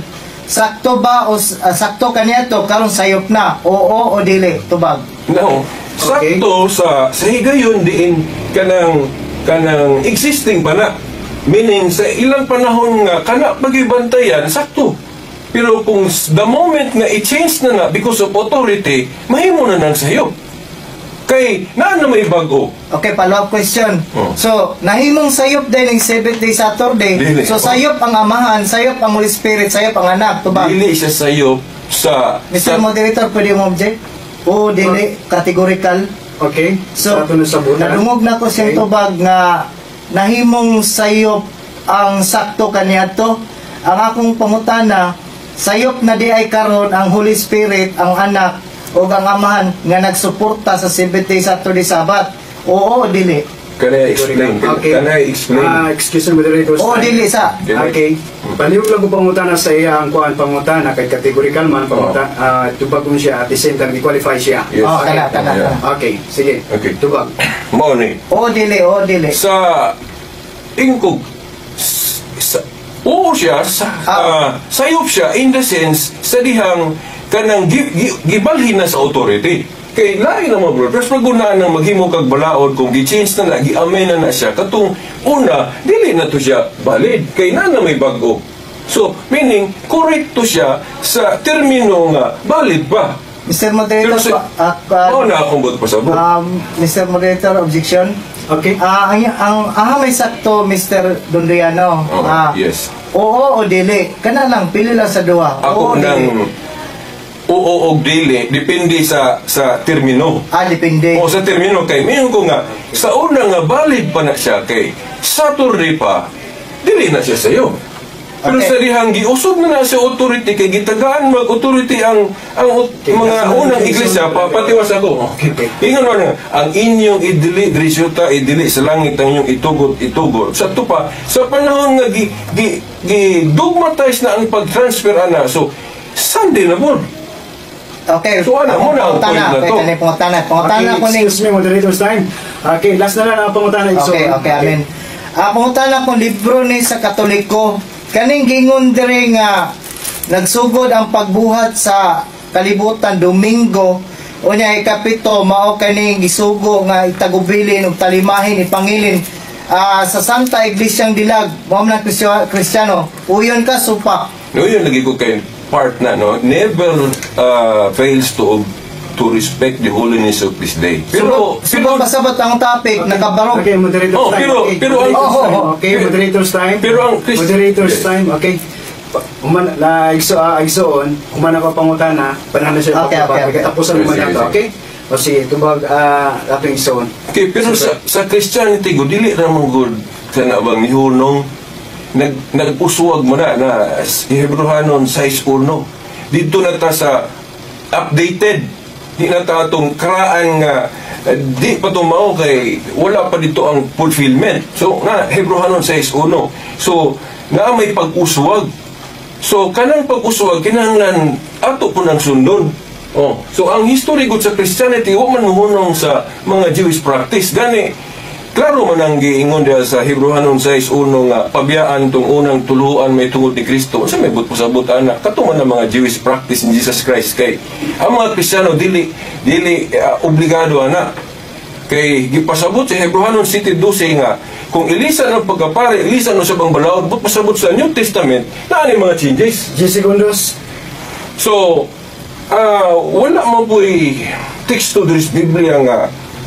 Sakto ba o sakto kaniya to karon sayop na? Oo o dili, tubag. No. Okay. Sakto sa higayon diin kanang existing pa na. Meaning sa ilang panahon nga kana pagibantayan sakto. Pero kung the moment nga i-change na na because of authority, mahimo na nang sayop. Kay naa na may bago. Okay, follow-up question. Oh. So, nahimong sayop din ang seventh day Saturday. Dili. So, sayop ang Amahan, sayop ang Holy Spirit, sayop ang Anak. Tubag. Dili siya sayop sa Mr. sa Moderator, pwede mo object? Oo, dili, categorical. Okay. So, sa ato na sabutan. nadungog na ko siyang tubag nga nahimong sayop ang sakto kaniadto. Ang akong pangutana, sayop na di ay karon ang Holy Spirit, ang Anak o ang Amahan nga nagsuporta sa seventh day Saturday Sabbath. Oo, dili. Can I explain? Okay. Can I explain? Ah, excuse me, moderator. Oo, dili sa. Dili. Okay. Palihog lang ko pangutana sa iya ang kuan pangutana kay categorical man pangutan, tubag mo siya at the same time i-qualify siya. Yes. Oh, kana, kana, Yeah. kana. Okay, sige. Okay. Tubag. Mao ni. Oo, dili, oo, dili. Sa ingkog sa, oo siya sa, sayop siya in the sense sa dihang kanang gibalhin na sa authority kay lain na mga bro, pero pag nang maghimo kag balaod kung gi-change na na, gi-amend na na siya katong una, dili na to siya valid kay na na may bag-o. So meaning correct to siya sa termino nga valid pa. Mr. Moderator, Pero sa, mao na akong buot pasabot. Mr. Moderator, objection. Okay. Ah, ang may sakto, Mr. Dondriano. Oo, yes. Oo o dili. Kana lang, pili lang sa duha. Ako Oo o nang dili. oo og dili depende sa termino. Ah, depende. O sa termino kay mingon ko nga sa una nga valid pa na siya kay Saturday pa, dili na siya sayo. Pero sa dihang giusog na na sa authority kay gitagaan mag authority ang mga nasa unang na- iglesia pa patiwas ako. Okay. Ingon man nga, ang inyong idili diri sa yuta, idili sa langit, ang inyong itugot, itugot. Sa to pa sa panahon nga gi, gi, gi dogmatize na ang pag-transfer ana. So Sunday na po. Okay. So, ano, muna ang point na Okay, to. kani pangutana. Pangutana Okay, ko ning excuse me, moderator's time. Okay, last na lang ang pangutana. Igsoon. Okay, amen. Pangutana ko libro ni sa Katoliko. Kaning gingon diri nga nagsugod ang pagbuhat sa kalibutan Domingo, unya ikapito mao kaning gisugo nga itagubilin ug talimahin, ipangilin sa Santa Iglesiang Dilag, mao man ang Kristiyano. Uyon ka supak? No, yun lagi ko kay part na, no? Never fails to respect the holiness of this day. Pero, Pero pero, pasabot ang topic, nakabarog. Okay, moderator's Oh, time. pero- Okay, pero ang- moderator's Oh, time. oh. Okay, moderator's time. Pero ang Moderator's Yes. time, okay. Human na igso igsoon, human ako pangutana, panahon na siya. Okay. Katapusan mo Sige, na to, sige. okay? O sige, tubag atong igsoon. Okay, pero sa Christianity, gud, dili ra man gud kana bang nihunong nag-uswag mo na na Hebrehanon 6:1. Dito na ta sa updated. Di na ta atong karaan nga di pa tumao kay wala pa dito ang fulfillment. So na Hebrehanon 6:1. So na may pag-uswag. So kanang pag-uswag kinahanglan ato po nang sundon. Oh, so ang history gud sa Christianity wa man mohunong sa mga Jewish practice. Gani klaro man ang giingon diha sa Hebrehanon 6:1 nga pabiyaan tong unang tuluan may tungod ni Kristo. Unsa may but pasabot ana? Kato man ang mga Jewish practice in Jesus Christ kay ang mga Kristiyano dili dili obligado ana. Kay gipasabot sa Hebrehanon 7:12 nga kung ilisan ang pagkapare, ilisan no sa bang balaod, but pasabot sa New Testament, naa ni mga changes. 10 segundos. So, wala man po'y teksto diri sa Biblia nga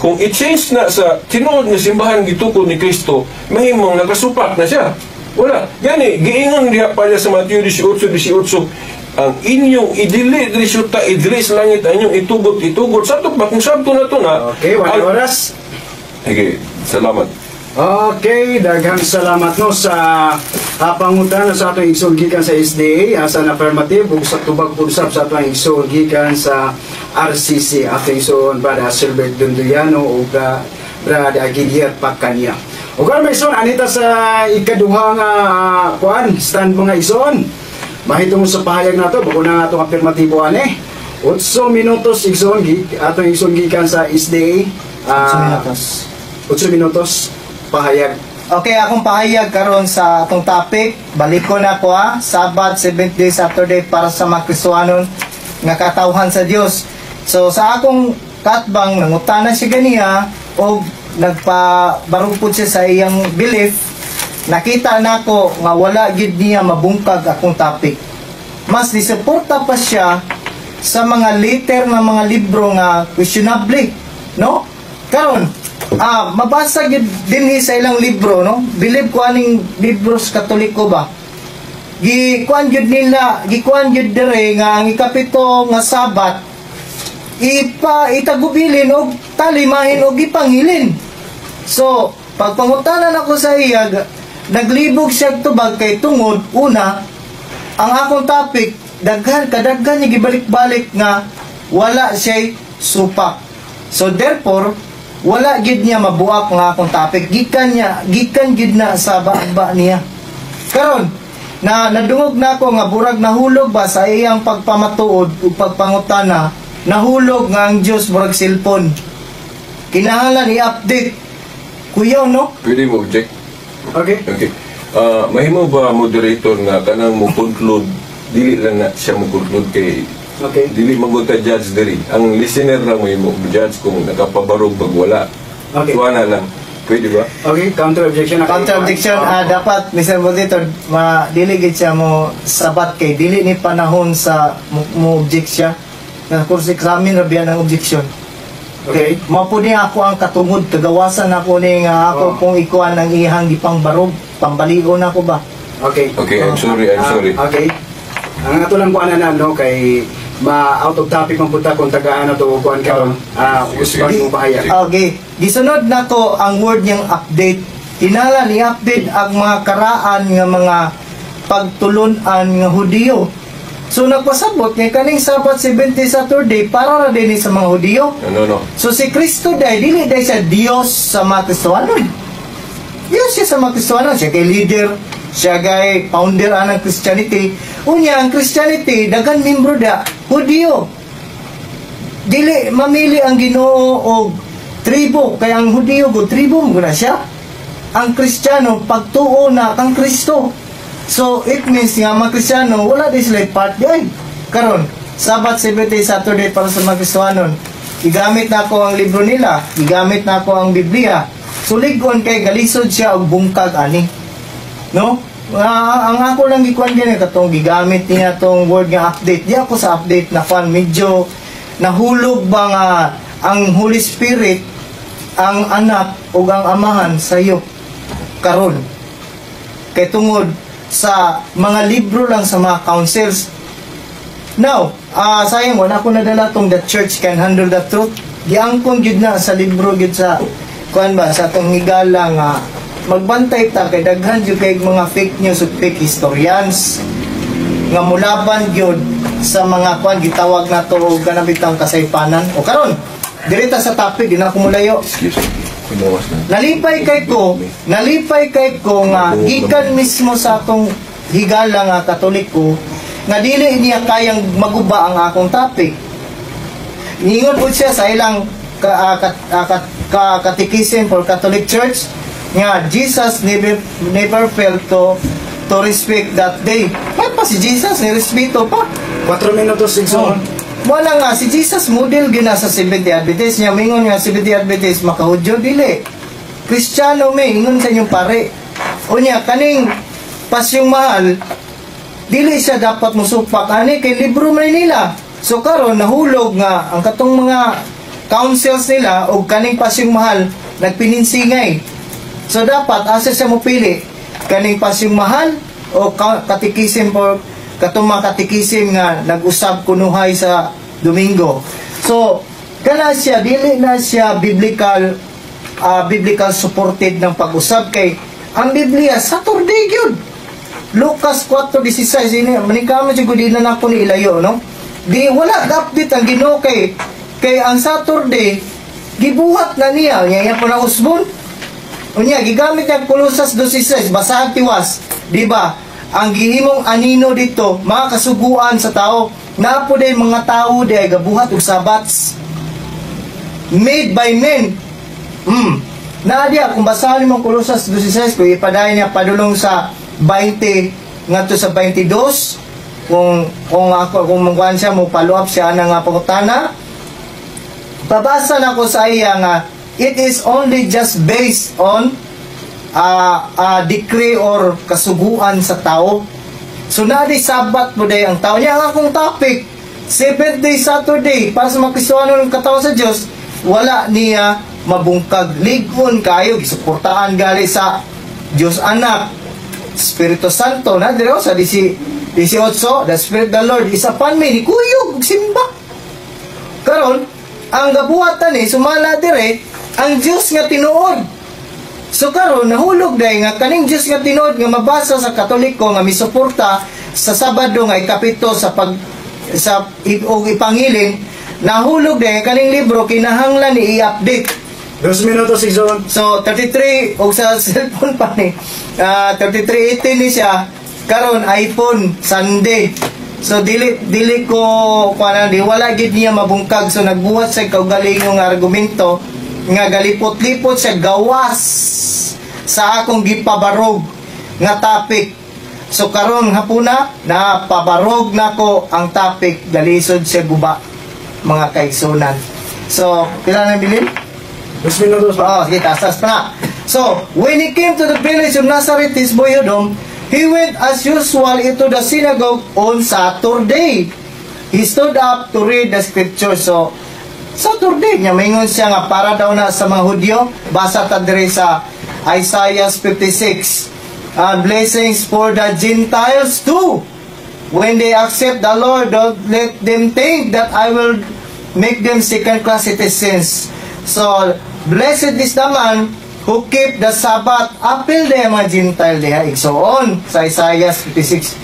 Kung i-change na sa tinuod nga simbahan gitukod ni Kristo, mahimong nakasupak na siya. Wala. Gani, giingon diha pa niya sa Mateo 18:18, ang inyong idili diri sa idili sa langit, ang inyong itugot itugot sa pa kung sabto na to na. Okay, wala oras. Okay, salamat. Okay, daghang salamat, no, sa pangutana sa atong igsoon gikan sa SDA, sa affirmative ug sa tubag pud usab sa atong igsoon gikan sa RCC, atong igsoon Brad Silbert Dunduyano ug Brad Aguilier Pacanya. Ug karon, mga igsoon, anita sa ikaduha nga kuan stand, mga igsoon. Mahitungod sa pahayag nato, bago na nga atong affirmatibo ani. 8 minutos, igsoon, atong igsoon gikan sa SDA. 8 minutos. 8 minutos pahayag. Okay, akong pahayag karon sa atong topic, balik ko na ko ha, Sabbath, 7th day, Saturday para sa mga Kristohanon nga katawhan sa Dios. So sa akong katbang, nangutana siya ganiya o nagpabarupod siya sa iyang belief, nakita nako nga wala gid niya mabungkag akong topic. Mas disuporta pa siya sa mga liter na mga libro nga questionable, no? Karon, mabasa gid dinhi sa ilang libro, no? Believe ko aning libro sa Katoliko ba? Gikuan gyud nila, gikuan gyud dire nga ang ikapito nga Sabat ipa itagubilin og talimahin og ipangilin. So, pagpangutanan ako sa iya, naglibog siya tubag kay tungod una, ang akong topic daghan kadaghan niya gibalik-balik nga wala siya'y supak. So therefore, wala gid niya mabuak nga akong topic. Gikan niya, gikan gid na sa ba niya. Karon, na nadungog na ako nga burag nahulog ba sa iyang pagpamatuod ug pagpangutana, nahulog nga ang Dios burag cellphone. Kinahanglan i-update. Kuya, no? Pwede mo object? Okay. Okay. Mahimo ba, moderator, nga kanang mo conclude, dili lang na siya mo conclude kay dili magud ta judge diri. Ang listener lang mo mo judge kung nakapabarog bag wala. Okay. Tuwa na lang. Pwede ba? Okay, counter objection na. Counter objection, dapat Mr. Moderator, ma dili gid siya mo sabat kay dili ni panahon sa mo object siya. Na cross examine ra biya ng objection. Okay. Mao po niya ako ang katungod, kagawasan ako ni nga ako pong ikuan ang iyang gipangbarog, pambaligon ako ba. Okay. Okay, I'm sorry, I'm sorry. Okay. Ang ato lang kuan na, no, kay ma out of topic man punta kung tagaan na to kuan karon. Sige, gusto sige. mo pahayag. Okay, gisunod nako ang word niyang update. Kinahanglan i-update ang mga karaan nga mga pagtulunan nga Hudiyo. So nagpasabot nga kaning Sabbath 70 Saturday para ra din ni sa mga Hudiyo. No, no. So si Kristo dai dili dai siya Dios sa mga Kristohanon. Dios siya sa mga Kristohanon, siya kay leader, siya kay founder anang Christianity. Unya ang Christianity daghan membro da Hudiyo. Dili mamili ang Ginoo og tribo kay ang Hudiyo go tribo mo na siya. Ang Kristiyano pagtuo na kang Kristo. So it means nga mga Kristiyano wala di sila part di ay. Karon, Sabbath 70 Saturday para sa mga Kristohanon. Gigamit na ako ang libro nila, gigamit na ako ang Biblia. Suligon kay galisod siya og bungkag ani. No? Ang ako lang gikuan gani katong gigamit niya tong word nga update. Di ako sa update na kuan, medyo nahulog ba nga ang Holy Spirit, ang anak ug ang amahan sa iyo karon. Kay tungod sa mga libro lang sa mga councils. Now, sayang wala ko nadala tong The Church Can Handle the Truth. Giangkon gyud na sa libro gyud sa kuan ba sa atong higala nga magbantay ta kay daghan gyud kay mga fake news ug fake historians nga mulaban gyud sa mga kuan gitawag nato og kanang bitang kasaypanan. O karon, diri ta sa topic, di na ako mulayo. Excuse me. Pinuwas na. Nalipay kay ko nga gikan mismo sa atong higala nga Katoliko nga dili niya kayang maguba ang akong topic. Ningon po siya sa ilang ka, ah, kat, ah, kat, ka, catechism for Catholic Church nga Jesus never never failed to respect that day. May pa si Jesus ni respeto pa. 4 minutos, igsoon. Oh. Wala nga si Jesus model gina sa Seventh Day Adventist niya mingon nga Seventh Day Adventist makahudyo dili. Kristiyano may ingon sa inyong pare. Unya kaning pasyong mahal dili siya dapat musupak ani kay libro man nila. So karon nahulog nga ang katong mga councils nila og kaning Pasyong Mahal nagpininsingay. So dapat asa siya mo pili, kaning Pasyong Mahal o katikisim por katong mga katikisim nga nag-usab kunuhay sa Domingo? So kana siya, dili na siya biblical supported ng pag-usab kay ang Biblia Saturday gyud. Lucas 4:16 ini maningkamot siguro, di na nako ni ilayo, no? Di wala update ang Ginoo kay ang Saturday gibuhat na niya, niya iya po na usbon. Unya gigamit niya Colosas 2:16, basahan tiwas, di ba? Ang gihimong anino dito, mga kasuguan sa tao, naa po day mga tao di ay gabuhat og Sabats made by men. Naa diya, kung basahan mo Colosas 2:16, kung ipadayon niya padulong sa 20 ngadto sa 22, kung ako, kung mungkuan siya mo follow up siya na nga pangutana, babasa na ko sa iya nga it is only just based on decree or kasuguan sa tao. So naa di Sabat mo day ang tao niya. Ang akong topic, seventh day Saturday, para sa mga Kristiyano ng katawa sa Dios, wala niya mabungkag. Ligon kayo, gisuportahan gali sa Dios Anak, Espiritu Santo na dire sa 18, "The Spirit of the Lord is upon me," ni kuyog ug simba. Karon ang gabuhatan ni sumala dire ang Dios nga tinuod. So karon nahulog day nga kaning Dios nga tinuod nga mabasa sa Katoliko nga misuporta sa Sabado nga ikapito sa pag sa og ipangilin, nahulog day kaning libro kinahanglan ni i-update. 2 minutos, Igsoon. So 33 og sa cellphone pa ni 3318 ni siya karon, iPhone Sunday. So dili dili ko kuan, di wala gid niya mabungkag. So nagbuhat sa kaugalingong argumento nga galipot-lipot siya gawas sa akong gipabarog nga topic. So karon hapuna na pabarog nako ang topic, galisod siya guba, mga kaigsunan. So pila na bilin? 2 minutos pa. Oh, sige, taas pa na. So, when he came to the village of Nazareth, his boyhood home, he went as usual into the synagogue on Saturday. He stood up to read the scripture. So, Saturday niya, maingon siya nga para daw na sa mga Hudyo, basa ta diri sa Isaiah 56. Blessings for the Gentiles too. When they accept the Lord, don't let them think that I will make them second-class citizens. So, blessed is the man who keep the Sabbath. Apil de mga Gentile diha, igsoon, sa Isaiah 56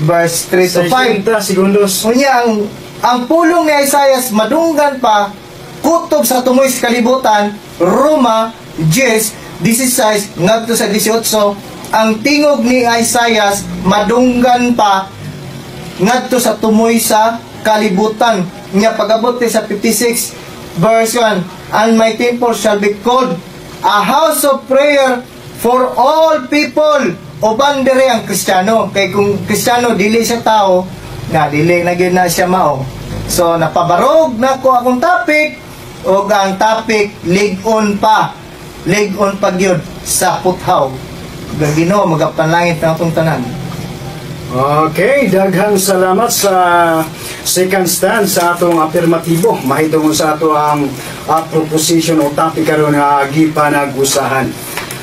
verse 3 to 5. 60 segundos. Unya ang pulong ni Isaiah madunggan pa kutob sa tumoy sa kalibutan, Roma 10, 16 ngadto sa 18. Ang tingog ni Isaiah madunggan pa ngadto sa tumoy sa kalibutan. Nya pagabot ni sa 56 verse 1, "And my temple shall be called a house of prayer for all people." Uban dire ang Kristiyano kay kung Kristiyano dili siya tao nga dili na gyud na siya mao. So napabarog na ko akong topic ug ang topic lig-on pa, lig-on pa gyud sa puthaw. Ug Ginoo magapanlangit na atong tanan. Okay, daghang salamat sa second stand sa atong afirmatibo mahitungod sa ato ang proposition o topic karon nga gipanag-usahan.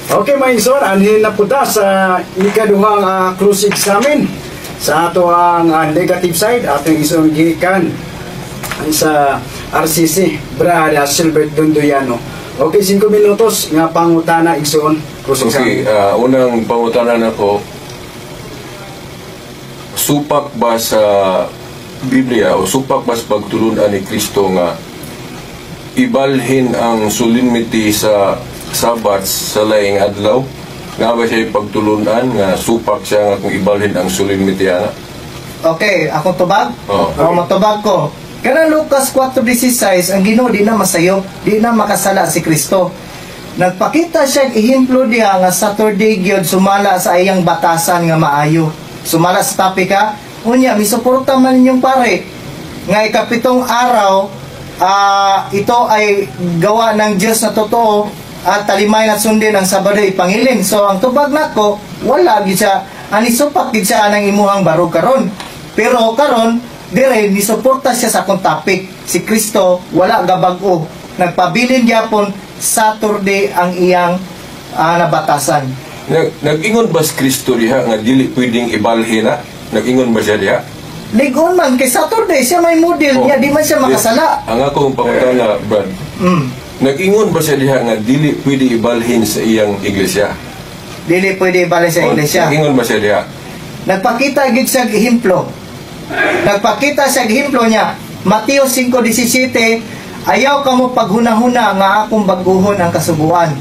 Okay, mga igsoon, anhin na po ta sa ikaduhang cross examine sa ato ang negative side, atong igsoon gikan sa RCC, Brad Silbert Dondoyano. Okay, 5 minutos nga pangutana, igsoon, cross Okay, examine. Unang pangutana nako, supak ba sa Biblia o supak ba sa pagtulunan ni Kristo nga ibalhin ang solemnity sa Sabat sa laing adlaw? Nga ba siya pagtulunan nga supak siya nga kung ibalhin ang solemnity ana? Okay, akong tubag? Oo. Oh, matubag ko. Kana Lucas 4:16, ang Ginoo di na masayo, di na makasala si Kristo. Nagpakita siya og ehemplo diha nga Saturday gyud sumala sa iyang batasan nga maayo. Sumala sa topic ha. Unya misuporta man ninyong pare nga ikapitong araw, ito ay gawa ng Diyos na totoo at talimay at sundin ang Sabado ipangilin. So ang tubag nako, wala gyud siya ani supak gyud siya anang imuhang barog karon. Pero karon Dire ni suporta siya sa akong topic. Si Kristo wala gabag-o. Nagpabilin gyapon Saturday ang iyang nabatasan. Nag-ingon ba si Kristo diha nga dili pwedeng ibalhin na? Nag-ingon ba siya diha? Ligon man kay Saturday siya may model niya, di man siya makasala. Ang akong pangutana, Brad. Nag-ingon ba siya diha nga dili pwede ibalhin sa iyang iglesia? Dili pwede ibalik sa iglesia. Nag-ingon ba siya diha? Nagpakita gid siya og ehemplo. Nagpakita siya og ehemplo niya. Mateo 5:17, "Ayaw kamo paghunahuna nga akong baguhon ang kasuguan."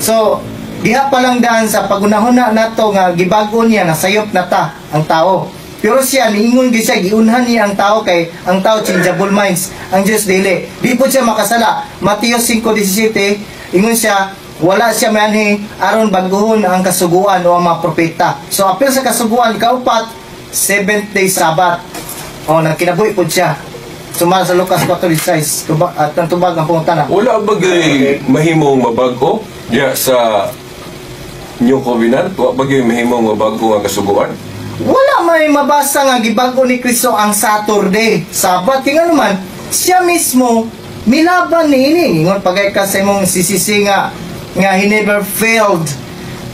So, diha pa lang daan sa paghunahuna nato nga gibago niya, nasayop na ta ang tao. Pero siya niingon gyud siya, giunhan niya ang tao kay ang tao changeable minds, ang Diyos dili. Di po siya makasala. Mateo 5:17, ingon siya, wala siya manhi aron baguhon ang kasuguan o ang mga propeta. So apil sa kasuguan kaupat, seventh day Sabbath. O nagkinabuhi po siya. Sumala sa Lucas 4:16, tubag at ang tubag ang pangutana. Wala ba gyud mahimong mabago diha sa New Covenant? Wa ba gyud mahimong mabago ang kasuguan? Wala may mabasa nga gibago ni Kristo ang Saturday, Sabbath. Kaya nga naman, siya mismo milaban niini. Ingon pagay ka sa imong CCC nga he never failed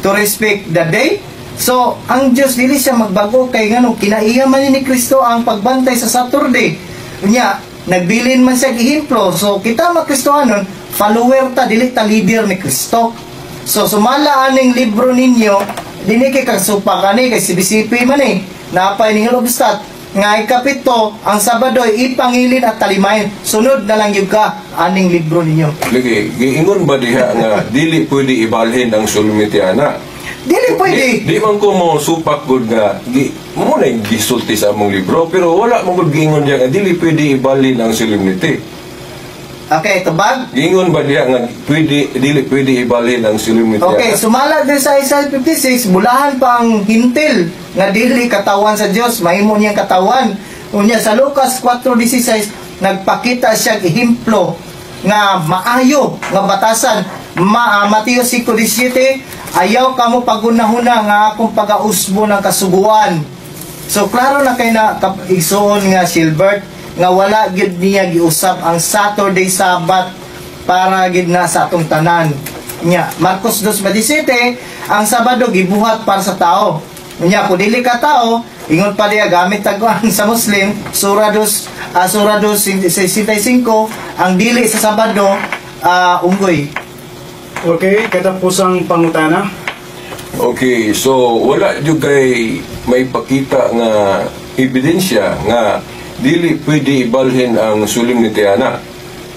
to respect the day. So, ang Diyos dili siya magbago kay ngano kinaiya man ni Kristo ang pagbantay sa Saturday. Unya, nagbilin man siya og ehemplo. So, kita mga Kristohanon, follower ta, dili ta leader ni Kristo. So, sumala aning libro ninyo, dinhi kay kasupa kani kay CBCP man eh. Napay ni Obstat nga ikapito ang Sabado ipangilin at talimayin. Sunod na lang yun ka aning libro ninyo. Lagi, giingon ba diha nga dili pwede ibalhin ang solemnity ana? Dili pwede. Di man ko mo supak gud nga di mo na yung gisulti sa among libro, pero wala mo gud giingon diha nga dili pwede ibalhin ang solemnity. Okay, tubag. Giingon ba diha nga pwede dili pwede ibalhin ang solemnity Okay, ana? sumala din sa Isaiah 56, bulahan pa ang Hentil nga dili katawan sa Dios, mahimo niyang katawan. Unya sa Lucas 4:16, nagpakita siya og ehemplo nga maayo nga batasan. Mateo 5:17, "Ayaw kamo pagunahuna nga akong pagausbo ng kasuguan." So klaro na kay na igsuon nga Silbert nga wala gyud niya giusab ang Saturday Sabbath para gid na sa atong tanan. Nya Marcos 2:27, ang Sabado gibuhat para sa tao. Nya kung dili ka tao, ingon pa diya gamit taguan sa Muslim, Sura 2:65, ang dili sa Sabado unggoy. Okay, katapusang pangutana. Okay, so wala jud kay may pakita nga ebidensya nga dili pwede ibalhin ang solemnity ana.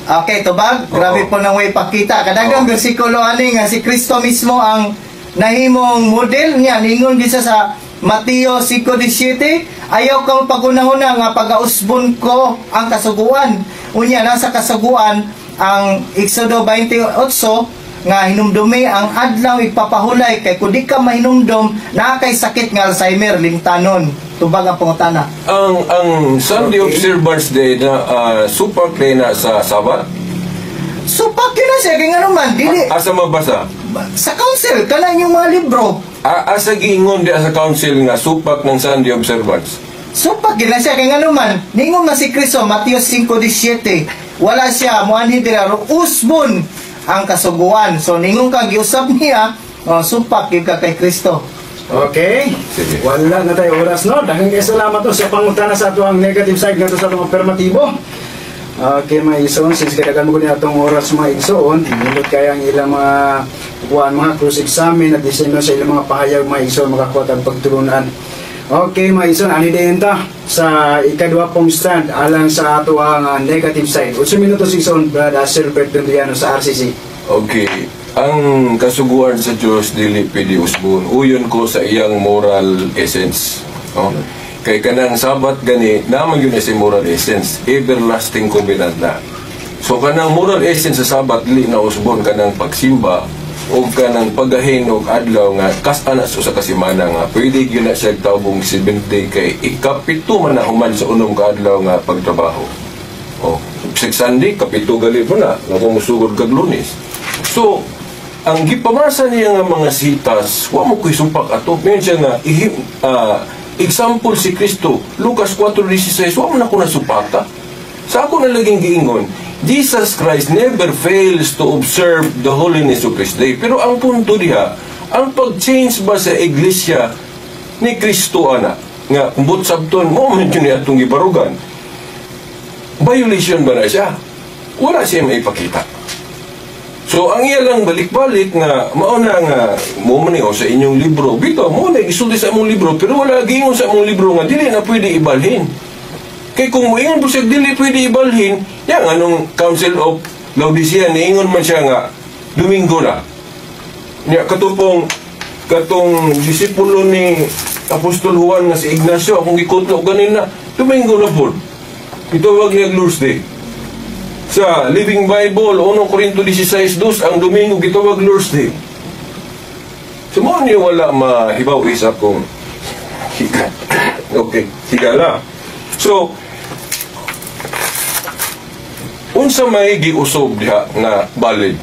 Okay, tubag. Grabe Oo. Po nang way pakita. Kadagang bersikulo ani nga si Kristo mismo ang nahimong model niya. Ningon gyud siya sa Mateo 5:17, "Ayaw kang pagunahuna nga pagausbon ko ang kasuguan." Unya nasa kasuguan ang Exodo 28 nga hinumdumi ang adlaw ipapahulay kay kung di ka mahinumdum naa kay sakit nga Alzheimer limtanon. Tubag ang pangutana. Ang Sunday Observance Day na supak day na sa Sabat. Supak yun na siya kay ngano man dili Asa mabasa? Sa council kana inyong mga libro. Asa giingon di sa council nga supak ng Sunday Observance? Supak gid na siya kay ngano man ningon man si Kristo, Mateo 5:17, wala siya moanhi dira usbon ang kasuguan. So ningon ka giusab niya, oh, supak gyud ka kay Kristo. Okay. Sige. Wala na tayo oras, no? Daghang kay salamat to sa pangutana sa ato ang negative side ngadto sa atong affirmatibo. Okay, mga igsoon, since kadagan mo ko ni atong oras, mga igsoon, nindot kaya ang ilang mga kuan, mga cross examine at disenyo sa ilang mga pahayag, mga igsoon, makakuha tag pagtulunan. Okay, mga igsoon, ani din ta sa ikaduha pong stand alang sa ato ang negative side. 8 minutos, igsoon, Brad Silbert Tundiano sa RCC. Okay. Ang kasuguan sa Diyos dili pwede usbon. Uyon ko sa iyang moral essence. No? Kay kanang Sabat gani, naman yun si moral essence. Everlasting covenant na. So kanang moral essence sa Sabat dili na usbon, kanang pagsimba o kanang paggahin og adlaw nga kas-an sa usa ka semana nga pwede gyud na siya tawgong 70 kay ikapito man na human sa unom ka adlaw nga pagtrabaho. Oh, sa Sunday kapito gali mo na nga kung musugod kag Lunes. So, ang gipamasa niya nga mga sitas, wa mo ko'y supak ato. Ngayon siya nga, ihim, Example si Kristo, Lucas 4:16, wa man ako nasupaka. Sa ako na laging giingon, Jesus Christ never fails to observe the holiness of His day. Pero ang punto diha, ang pag-change ba sa iglesia ni Kristo ana, nga kumbot sabton mo man yun atong gibarugan, violation ba na siya? Wala siya maipakita. So ang iya lang balik-balik nga mao na nga mo man ni o sa inyong libro bitaw mo na gisulti sa imong libro, pero wala giingon sa imong libro nga dili na pwede ibalhin. Kay kung moingon po siya dili pwede ibalhin, yang anong Council of Laodicea, niingon man siya nga Domingo na. Nya katupong katong disipulo ni Apostol Juan nga si Ignacio, akong gikutlo ganina, Domingo na pod. Gitawag niya Lord's Day. Sa Living Bible, 1 Corinto 16:2, ang Domingo gitawag Lord's Day. So mo niyo wala mahibaw isa kung higa. Okay, higala. So, unsa may giusob diha nga valid?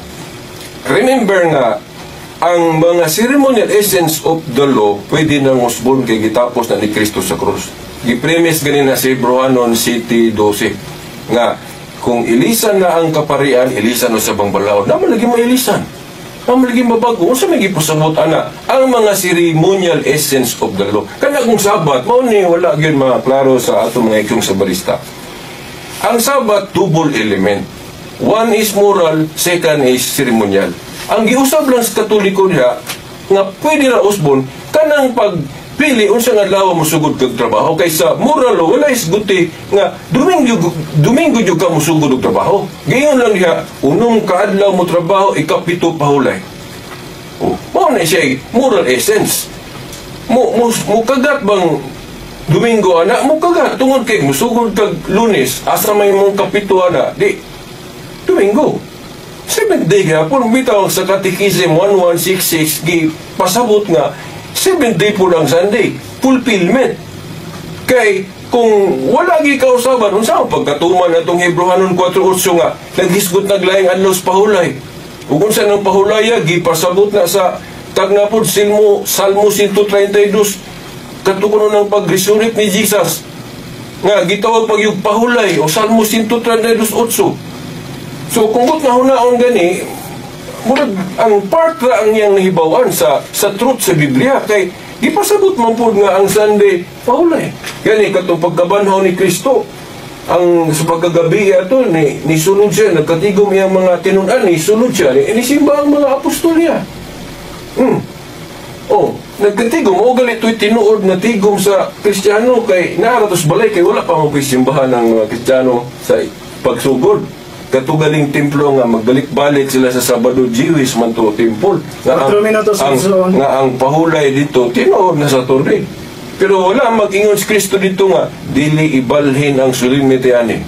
Remember nga ang mga ceremonial essence of the law pwede nang usbon kay gitapos na ni Kristo sa krus. Gipremise ganina sa Hebreohanon 7:12 nga kung ilisan na ang kaparian, ilisan no sa bang balaod. Naman lagi mailisan. Naman lagi mabago. Unsa may gipasabot ana? Ang mga ceremonial essence of the law. Kana kung Sabat, mao ni wala gyud mga klaro sa atong mga ikyong sabarista. Ang Sabat, double element. One is moral, second is ceremonial. Ang giusab lang sa Katoliko diha nga pwede ra usbon kanang pagpili unsa nga adlaw mosugod kag trabaho, kaysa moral wala isguti nga Domingo, Domingo jud ka mosugod og trabaho. Gayon lang diha, unom ka adlaw mo trabaho, ikapito pahulay. Oh, mao na siya moral essence. Mo kagat bang Domingo ana? Mo kagat tungod kay musugod kag Lunes, asa may mong kapito ana? Di Domingo. Seventh day gihapon. Bitaw sa Catechism 1166 gi pasabot nga seventh day po ang Sunday, fulfillment. Kay kung wala gi kausaban, unsa ang pagkatuman natong Hebreohanon 4:8 nga naghisgot naglaing adlaw sa pahulay? Ug unsa nang pahulaya, gipasabot na sa tagnapod Silmo Salmo 132, kadto kuno ng pag-resurrect ni Jesus nga gitawag pagyug pahulay o Salmo 132:8. So kung but nga hunaon gani, murag ang part ra ang iyang nahibaw-an sa truth sa Biblia, kay gipasabot man pud nga ang Sunday pahulay. Gani katong pagkabanhaw ni Kristo, ang sa pagkagabi ato ni nisunod siya, nagkatigom iyang mga tinun-an, nisunod siya, ni nisimba ang mga apostol niya. Oh, nagkatigom o gali to'y tinuod na tigom sa Kristiyano kay naa ra balay, kay wala pa mo simbahan ng mga Kristiyano sa pagsugod. Katugaling templo nga magbalik-balik sila sa Sabado, Jewish man to temple. Nga ang, 4 minutos, ang, Wilson. nga ang pahulay dito, tinuod na sa Saturday. Pero wala mag-ingon si Kristo dito nga dili ibalhin ang solemnity ani.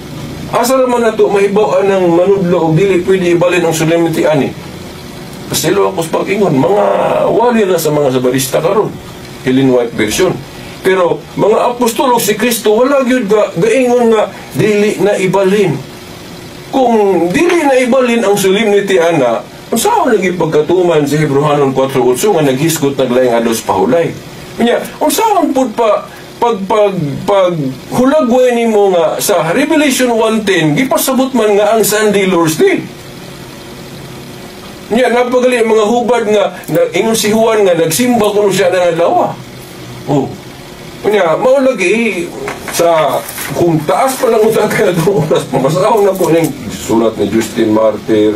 Asa naman nato mahibaw-an ng manudlo og dili pwede ibalhin ang solemnity ani? Paselo ako sa pag-ingon, mga wali na sa mga sabarista karon. Ellen White version. Pero mga apostol ug si Kristo wala gyud gaingon nga dili na ibalhin. Kung dili na ibalhin ang solemnity ana, unsaon lagi pagkatuman sa Hebreohanon 4:8 nga naghisgot naglaing adlaw sa pahulay? Unya, unsaon pud pa pag hulagway nimo nga sa Revelation 1:10 gipasabot man nga ang Sunday Lord's Day? Nya napagali ang mga hubad nga na, ingon si Juan nga nagsimba kuno siya ng adlaw. Oh. Unya, mao lagi sa kung taas pa lang unta kaya itong oras, mabasahon na ko ning sulat ni Justin Martyr,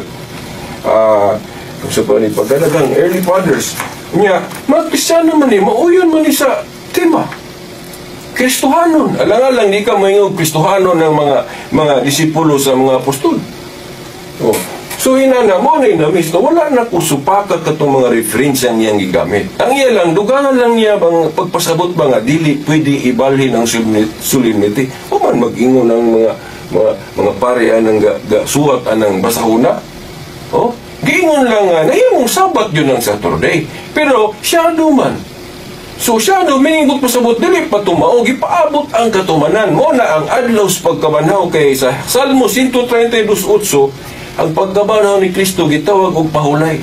sa pa ni pagkadagang early fathers. Nya, mga Kristiyano man ni, mauyon man ni sa tema. Kristohanon. Alang-alang di ka maingog Kristohanon ng mga disipulo sa mga apostol. Oh. So inana mo na inamis na wala na ko supaka katong mga reference ang iyang gigamit. Ang iya lang, dugangan lang niya bang pagpasabot ba nga dili pwede ibalhin ang solemnity. O man mag-ingon ang mga pare anang ga suwat anang basahuna. Oh, giingon lang nga nahimong Sabat yun ang Saturday. Pero shadow man. So shadow meaning but pasabot dili pa tumao, gipaabot ang katumanan mo na ang adlaw sa pagkabanhaw, kay sa Salmo 132:8 ang pagkabanhaw ni Kristo gitawag og pahulay.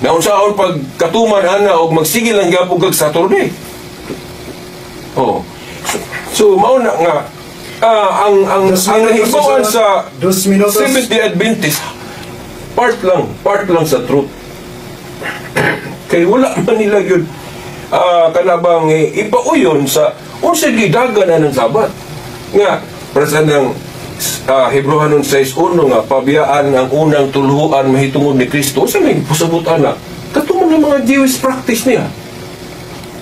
Naunsaon pagkatuman ana og magsigil ang gyapon kag Saturday? Oh. So mao na nga ang Dos ang minutos, nahibawan sa 2 minutos. Seventh Day Adventist, part lang sa truth. Kay wala man nila yun kanabang ipauyon sa unsa gidagan na ng Sabat. Nga para sa nang Hebreohanon 6:1 nga pabiyaan ang unang tuluhan mahitungod ni Kristo. Unsa may pasabot ana? Kato man ang mga Jewish practice niya.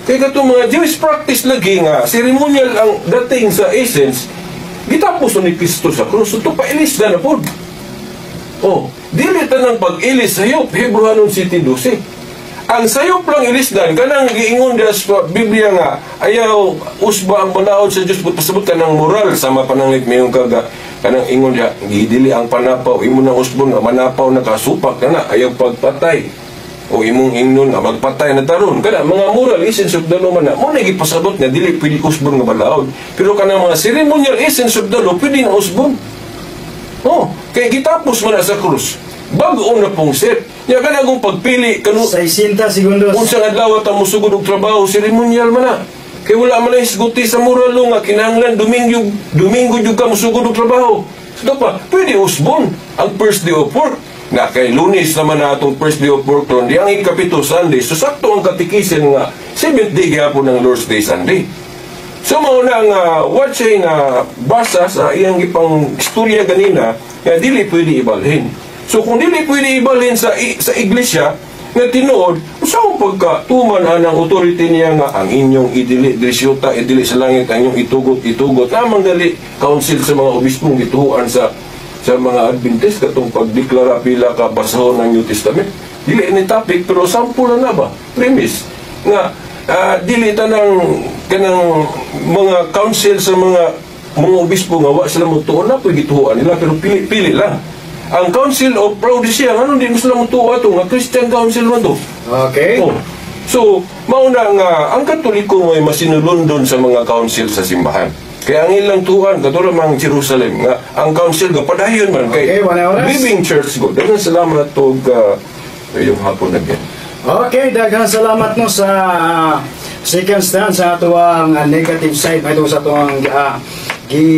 Kay katong mga Jewish practice lagi nga ceremonial ang dating sa essence, gitapos ni Kristo sa krus, so pailis na na pod. Oh, dili tanang pag-ilis sa sayop, Hebreohanon 7:12. Ang sayop lang ilisdan kanang giingon diya sa Biblia nga ayaw usba ang balaod sa Dios, pasabot ka ng moral sama pananglit mayong kaga kanang ingon diya gidili ang panapaw imo nang usbon nga manapaw na kasupak na na ayaw pagpatay o imong ingnon nga magpatay na taron kana mga moral essence of the law man na mo na gipasabot nga dili pwede usbon nga balaod, pero kanang mga ceremonial essence of the law pwede na usbon. Oh, kay gitapos man na sa krus. Bag-o na pong set. Nya kana kung pagpili kanu 60 segundos. Unsang adlaw ta mosugod og trabaho, ceremonial man na. Kay wala man na hisguti sa moral law nga kinahanglan Domingo Domingo jud ka mosugod og trabaho. So pa, pwede usbon ang first day of work. Nga kay Lunes naman na atong first day of work ron, di ang ikapito Sunday. So sakto ang katikisin nga seventh day gihapon ng Lord's Day Sunday. So mao na nga what siya nga basa sa iyang ipang istorya ganina nga dili pwede ibalhin. So kung dili pwede ibalhin sa iglesia nga tinuod, usa ang pagkatuman anang authority niya nga ang inyong idili diri sa yuta, idili sa langit, ang inyong itugot, itugot. Namang dali council sa mga obispong gituhuan sa mga Adventist katong pagdeklara pila ka basahon ng New Testament. Dili ni topic pero sample na na ba? Premise nga dili tanang kanang mga council sa mga obispo nga wa sila motuo na pwede gituhuan nila pero pili-pili lang. Ang Council of Laodicea, ano di mo sila motuo ato nga Christian Council man to. Okay. Oh. So, mao na nga ang Katoliko may masinulondon sa mga council sa simbahan. Kaya ang ilang tuan katulad mang Jerusalem nga ang council ga padayon man kay Okay, wala oras. living church go. Daghang salamat og yung hapon again. Okay, daghang salamat no sa second stand sa atuang negative side mahitungod sa atuang gi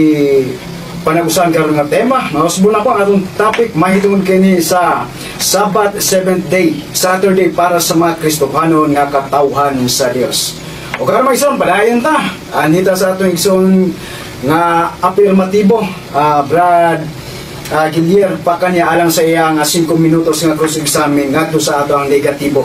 panagusan karon nga tema. Mausbon na po ang atong topic mahitungod kini sa Sabbath, seventh day, Saturday para sa mga Kristohanon nga katawhan sa Dios. O karon mga igsoon, padayon ta. Anita sa atong igsoon nga apirmatibo, Brad Gilier pa kanya alang sa iyang 5 minutos nga cross examine ngadto sa ato ang negatibo.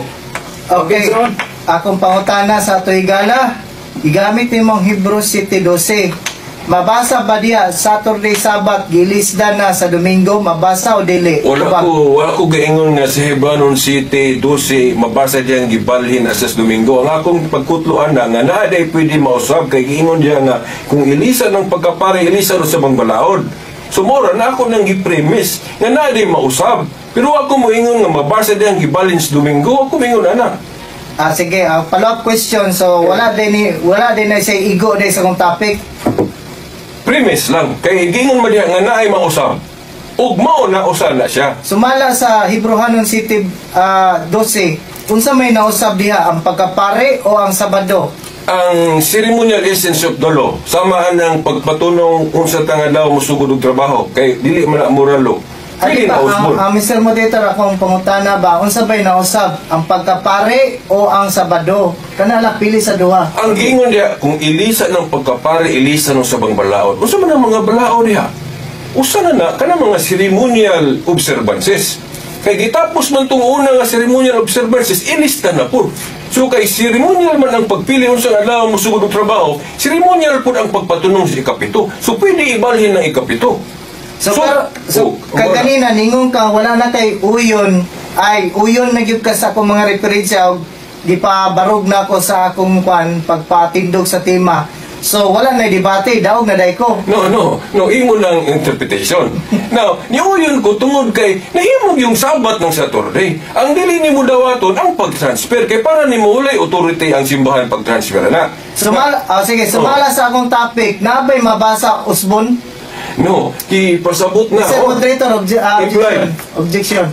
Okay. Igsoon. Akong pangutana sa ato higala, igamit nimong Hebrews 7:12. Mabasa ba diha Saturday Sabbath gilisdan na sa Domingo? Mabasa o dili? Wala Tubag. ko wala ko gaingon nga sa Hebreohanon 7:12 mabasa diyan gibalhin asas Domingo. Ang akong pagkutloan na nga naa day pwede mausab kay giingon diya nga kung ilisa ng pagkapare ilisa ro sa balaod. So mora na ako nang gi-premise nga naa day mausab. Pero ako moingon nga mabasa diyan gibalhin sa Domingo, ako moingon ana. Ah, sige, follow-up question. So wala din na say igo din sa akong topic. Premise lang kay giingon man diha nga naay mausab. Ug mao na usa na siya. Sumala sa Hebreohanon 7 12, unsa may nausab diha, ang pagkapare o ang Sabado? Ang ceremonial essence of the law samahan ng pagpatunong unsa tang adlaw mosugod og trabaho kay dili man na moral law, Ay, pwede ba, na usbon. ang Mr. Moderator, akong pangutana ba, unsa bay nausab, ang pagkapare o ang Sabado? Kana lang, pili sa duha. Ang giingon diha kung ilisa ng pagkapare ilisa ng sabang balaod, unsa man ang mga balaod diha, usa na na kana mga ceremonial observances kay gitapos man tong una nga ceremonial observances, ilista na po. So kay ceremonial man ang pagpili unsang adlaw mosugod og trabaho, ceremonial pud ang pagpatunong sa ikapito, so pwede ibalhin ng ikapito. So, pero, so oh, kaganina ningon ka wala na kay uyon, ay uyon na gyud ka sa akong mga referensya og gipabarog na ako sa akong kwan pagpatindog sa tema. So wala na debate, daog na day ko. No, imo lang interpretation. Now, niuyon ko tungod kay nahimog yung Sabat ng Saturday. Ang dili nimo dawaton ang pag-transfer kay para nimo walay authority ang simbahan pag-transfer na. Sumala, sige, sumala sa akong topic, nabay mabasa usbon? No, ki pasabot na. Mr. Oh. Moderator, objection. Implied. Objection.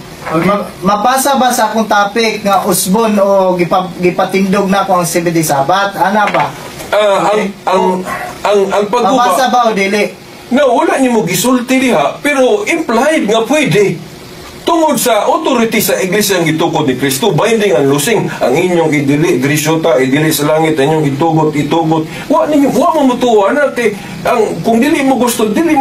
Mabasa ba sa akong topic nga usbon o gipatindog na ako ang 7 day Sabbath? Ana ba? Ang pagguba Mabasa ba o dili? No, wala nimo gisulti diha, pero implied nga pwede. Tungod sa authority sa iglesia ang gitukod ni Kristo, binding and loosing, ang inyong idili, diri sa idili sa langit, ang inyong itugot, itugot. Wa ninyo, wa mo mutuwa na, te, ang, kung dili mo gusto, dili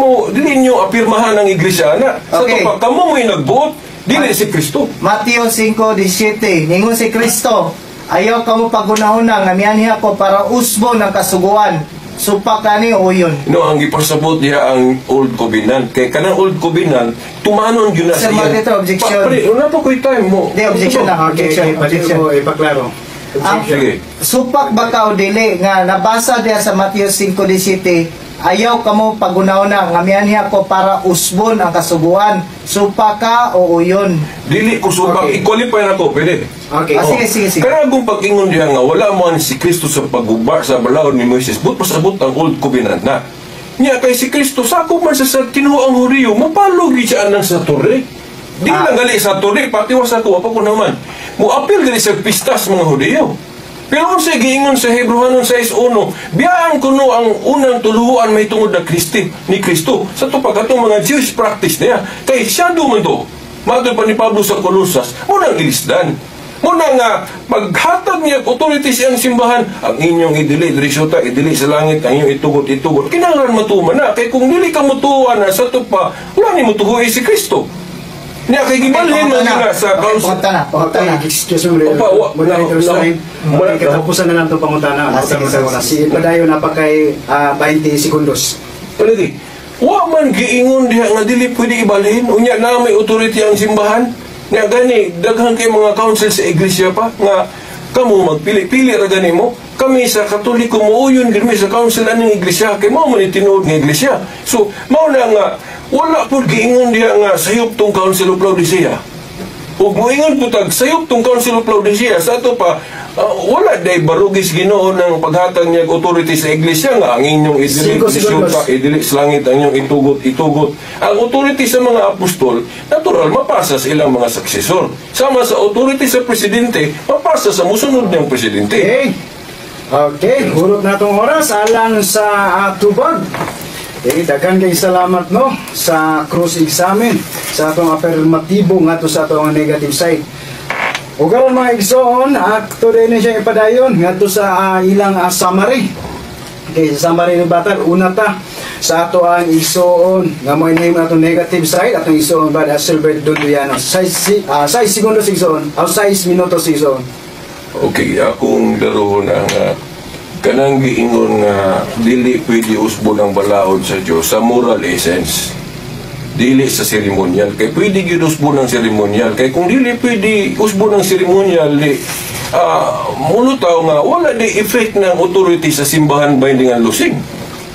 niyo apirmahan ang iglesia na. Sa pa, kamo mo'y nagbuot, dili si Kristo. Mateo 5:17. Ningon si Kristo, "Ayaw kamo paghunahuna nga mianhi ako para usbon ang kasuguan. Supak kani o uyon." No, ang gipasabot niya ang Old Covenant. Kay kanang Old Covenant, tumanon yun na Sir sa iyang- Martito, objection. Pa, pre, wala pa ko'y time mo. Di, objection na. Okay, Objection, okay, pati objection. ko ipaklaro. Ang Objection. Sige. supak ba ka o dili nga nabasa diya sa Mateo 5:17, "Ayaw kamo paghunahuna nga mianhi ako para usbon ang kasuguan. Supak ka o uyon?" Dili ko supak, i-qualify na ko, pwede. Okay. Ah, sige, sige, sige. Kaya kung pag-ingon diya nga, wala mo si Kristo sa pagguba sa balaod ni Moises, but pasabot ang Old Covenant na. Nya kay si Kristo, sakop man sa kinuha ang Hudiyo, mapalo gyud siya anang sa torre. Di lang gali sa torre, pati wa sa kuha pa ko naman. Mo-apil gali sa pistas mga Hudiyo. Pero kung sa giingon sa Hebreohanon 6:1, biyaan kuno ang unang tuluhan may tungod na Kristi, ni Kristo. Sa to pag atong mga Jewish practice niya, kay siya man to. Matod pa ni Pablo sa Colosas, munang ilisdan. Muna nga, paghatag niya authority siyang simbahan, ang inyong idili, diri sa idili sa langit, ang inyong itugot, itugot. Kinahanglan matuman na. Kay kung dili ka mutuwa na sa to pa, wala ni mutuhoy si Kristo. Niya, kay gibalhin man Okay, nga sa okay, council. pangutana na, pangutana na. Okay, excuse me, Opa, Moderator no, Stein. no. Okay, katapusan na lang itong pangutana. Ah, sige, Pangutana sige, na. Si Padayo na pa kay 20 segundos. Palagi, wa man giingon diha nga dili pwede ibalhin. Unya na may authority ang simbahan. Nya gani daghan kay mga council sa iglesia pa nga kamo magpili-pili ra gani mo. Kami sa Katoliko muuyon gid mi sa council aning iglesia kay mao man ni tinuod nga iglesia. So mao na nga wala pud giingon diha nga sayop tong Council of Laodicea. Ug moingon po tag sayop tong Council of Laodicea sa ato pa, wala day barugis Ginoo ng paghatag niya og authority sa iglesia nga ang inyong idili 5 segundos. isyuta, idili sa langit, ang inyong itugot, itugot. Ang authority sa mga apostol, natural mapasa sa ilang mga successor. Sama sa authority sa presidente, mapasa sa musunod niyang presidente. Okay. Okay, hurot na itong oras alang sa tubag. Eh, daghan kay salamat no sa cross examine sa atong affirmatibo ngadto sa atong negative side. Ug karon, mga igsoon, akto din siya ipadayon ngadto sa ilang summary. Okay, sa summary ni Batal, una ta sa ato ang igsoon nga mo name atong negative side, atong igsoon ba Silver Donduyano. 6 6 segundos, igsoon, aw 6 minutos, igsoon. Okay, akong darohon ang kanang giingon nga dili pwede usbon ang balaod sa Dios sa moral essence. Dili sa ceremonial. Kay pwede gyud usbon ang ceremonial. Kay kung dili pwede usbon ang ceremonial, di mulutaw nga wala di effect ng authority sa simbahan, binding and loosing.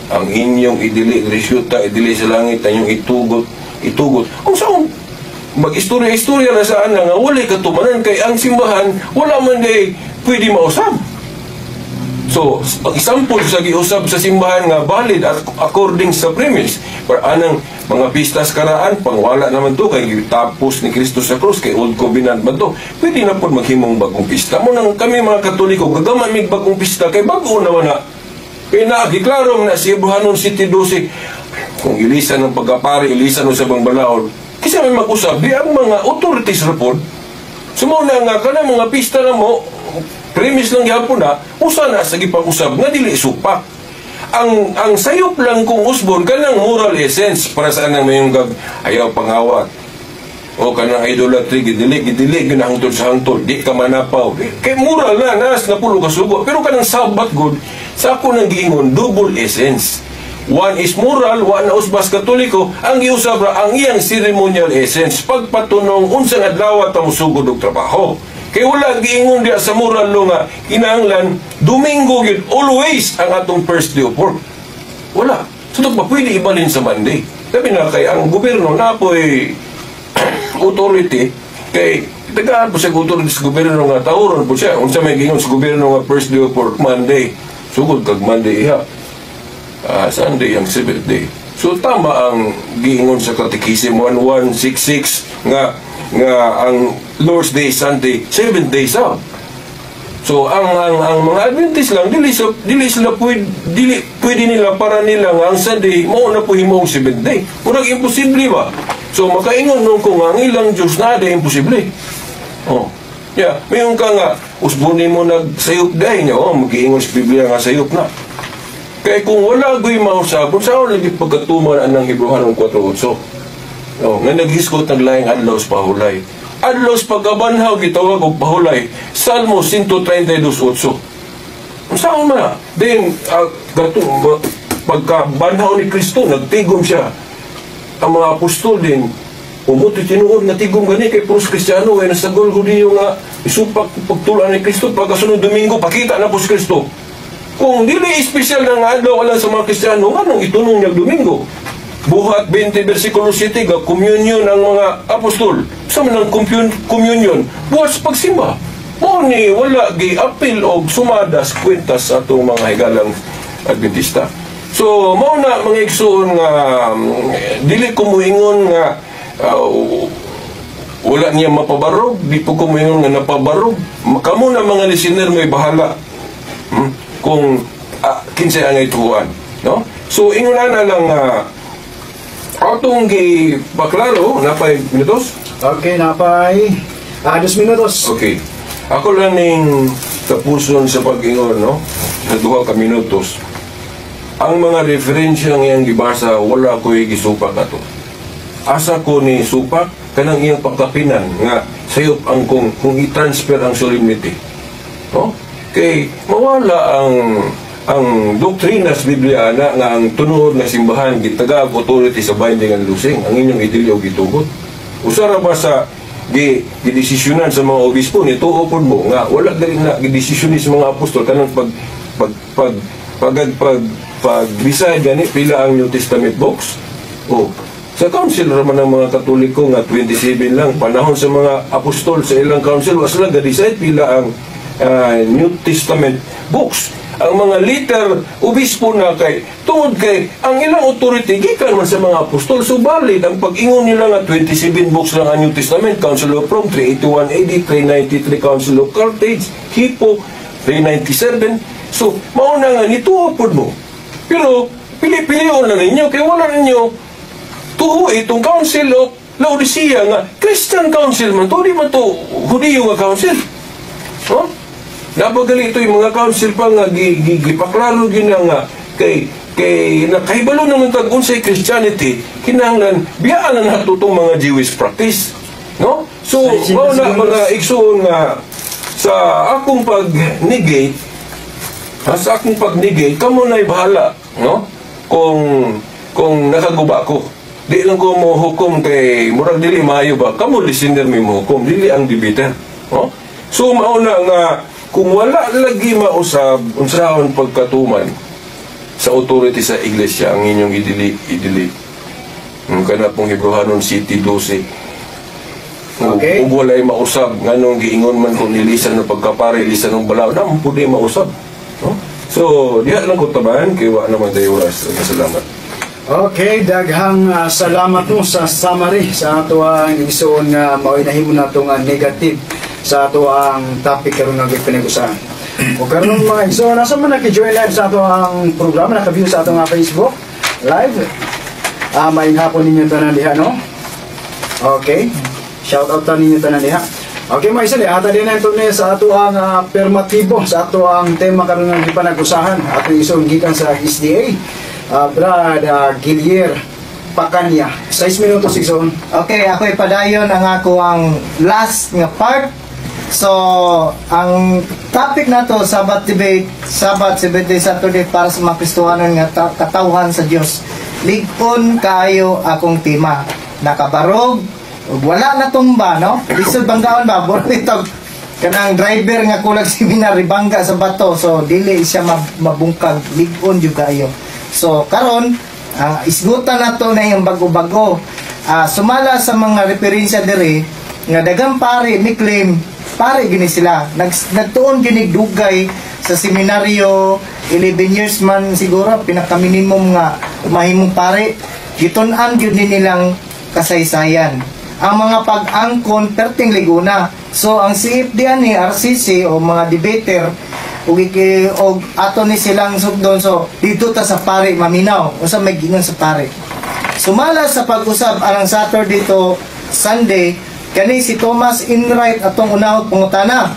Ang inyong idili resyuta, idili sa langit, ang inyong itugot, itugot. Kung saan mag-istorya-istorya na saan na nga walay katumanan kay ang simbahan wala man di pwede mausab. So, ang example sa giusab sa simbahan nga valid at according sa premise, pero anang mga pistas karaan, pangwala naman to, kay tapos ni Kristo sa krus, kay Old Covenant man to, pwede na po maghimong bagong pista. Mo nang kami mga Katoliko, gagaman mig bagong pista, kay bago naman na. Kay nagiklaro na si Hebreohanon 7:12, kung ilisan ng pagkapari, ilisan mo sa bang balaod, kasi may mag-usab, di ang mga authorities report. So mo na nga, kana mga pista na mo, premise lang gyapon na, usa na sa gipag-usab nga dili supak. Ang sayop lang kung usbon kanang moral essence para sa anang mayong gag ayaw pangawat. O kanang idolatry gidili gidili ginahangtod sa hangtod, di ka manapaw. Kay moral na nas na pulo ka sugo, pero kanang Sabat gud sa ako nang giingon double essence. One is moral, one na usbas Katoliko, ang giusab ra ang iyang ceremonial essence, pagpatunong unsang adlaw ta mosugod og trabaho. Kay wala giingon diya sa moral law nga kinahanglan Domingo gyud always ang atong first day of work. Wala. So pa pwede ibalin sa Monday. Labi na kay ang gobyerno na po'y authority kay tagaan po siya authority sa gobyerno nga tauron po siya. Unsa may giingon sa gobyerno nga first day of work Monday. Sugod kag Monday iha. Sunday ang seventh day. So tama ang giingon sa Catechism 1166 nga nga ang Lord's Day Sunday, seventh day sa. So ang mga Adventist lang, dili sila pwede, dili pwede nila, para nila nga ang Sunday mao na po himong seventh day. Murag imposible ba? So makaingon nung kung ang ilang Diyos na di imposible. Oh. Yeah, mayon ka nga usbon mo nagsayop day niya, oh, magiingon sa Biblia nga sayop na. Kay kung wala goy mausab, unsaon lagi pagkatuman anang Hebreohanon 4:8? Oh, nga naghisgot naglaing adlaw sa pahulay. Adlaw sa pagkabanhaw gitawag og pahulay. Salmo 132:8. Unsaon man na? Then pagkabanhaw ni Kristo, nagtigom siya. Ang mga apostol din, umuti tinuod nga tigom gani kay puros Kristiyano ay nasagol Hudiyo nga isupak pagtulan ni Kristo. Pagkasunod Domingo, pakita na po si Kristo. Kung dili espesyal na nga adlaw alang sa mga Kristiyano, nganong itunong niya Domingo? Buhat 20 versikulo 7, ga communion ang mga apostol. Sa man ang communion? Buhat sa pagsimba. Mao ni wala gi-apil og sumadas kwentas sa atong mga higalang Adventista. So mao na, mga igsoon, nga dili ko moingon nga wala niya mapabarog, di po ko moingon nga napabarog. Kamo na mga listener may bahala kung kinsay ang ituan, no? So ingon na lang nga atong gipaklaro napay minutos. Okay, napay 2 minutos. Okay. Ako lang ning tapuson sa pag-ingon, no? Sa 2 ka minutos. Ang mga referensya nga iyang gibasa, wala ko'y gisupak ato. Asa ko ni supak? Kanang iyang pagkapinan nga sayop ang kung i-transfer ang solemnity. No? Kay mawala ang doktrina sa Biblia na nga ang tunuod nga simbahan gitaga og authority sa binding and loosing ang inyong idili og gitugot. Usara ba sa gi gidesisyonan sa mga obispo ni tuo pud mo nga wala gali na gidesisyon sa mga apostol kanang pag pag pag pag pag pag decide gani pila ang New Testament books? Oh, sa council raman ng mga Katoliko nga 27 lang. Panahon sa mga apostol, sa ilang council, wa sila ga-decide pila ang New Testament books. Ang mga later obispo na kay tungod kay ang ilang authority gikan man sa mga apostol, so valid ang pag-ingon nila nga 27 books lang ang New Testament. Council of Rome 381 AD, 393 Council of Carthage, Hippo 397. So mao na nga nituo pod mo, pero pili-pilion na ninyo kay wala ninyo tuho itong Council of Laodicea nga Christian Council man to, di man to Hudiyo nga council. Oh? Napagali ito yung mga council pa nga gipaklaro gina nga kay kay nakahibalo naman tag unsay Christianity, kinahanglan biyaan na nato tong mga Jewish practice, no? So mao na, mga igsoon, nga sa akong pag-negate, ha, sa akong pag-negate, kamo na'y bahala, no, kung nakaguba ko. Di lang ko mo hukom kay murag dili maayo ba. Kamo listener may mo hukom, dili ang debater, no? So mao na nga kung wala lagi mausab, unsaon pagkatuman sa authority sa iglesia ang inyong idili idili kana pong Hebreohanon City 12? Okay. Ug walay mausab, nganong giingon man kung nilisan ng pagkapare, lisan ng balaw na pud mausab, no? So diha lang ko taban kay wa naman tayo oras. Salamat. Okay, daghang salamat mo sa summary sa ato ang igsoon nga mao'y nahimo nato nga negative sa ato ang topic karon nga pinag-usahan. O karon, mga igsoon, nasa man naki-join live sa ato ang programa, naka-view sa ato nga Facebook live. Maayong hapon ninyo tanan diha, no? Okay. Shout out ta ninyo tanan diha. Okay, mga igsoon, ata din na ito ni sa ato ang affirmatibo sa ato ang tema karon nga gipanag-usahan. Ato igsoon gikan sa SDA. Brad Gilier Pakanya. 6 minutos, igsoon. Okay, ako ipadayon ang ako ang last nga part. So, ang topic nato, Sabbath debate, Sabbath, Seventh Day Saturday para sa mga Kristohanon nga katawhan sa Dios. Lig-on kaayo akong tema. Nakabarog, ug wala na tumba, no? Lisod banggaon ba? Buro itog kanang driver nga kulag seminar bangga sa bato. So, dili siya mabungkag. Lig-on jud kaayo. So, karon ang isgutan nato na yung bago-bago. Sumala sa mga referensya diri nga daghang pare mi claim pare gini sila. Nagtuon gini dugay sa seminaryo, 11 years man siguro pinaka minimum nga mahimong pare. Gitun-an gyud ni nilang kasaysayan. Ang mga pag-angkon perting liguna. So ang CFD ani RCC o mga debater ug iki og ato ni silang sugdon, so dito ta sa pare maminaw unsa may giingon sa pare. Sumala sa pag-usab anang Saturday to Sunday, kani si Thomas Enright atong unahog pangutana.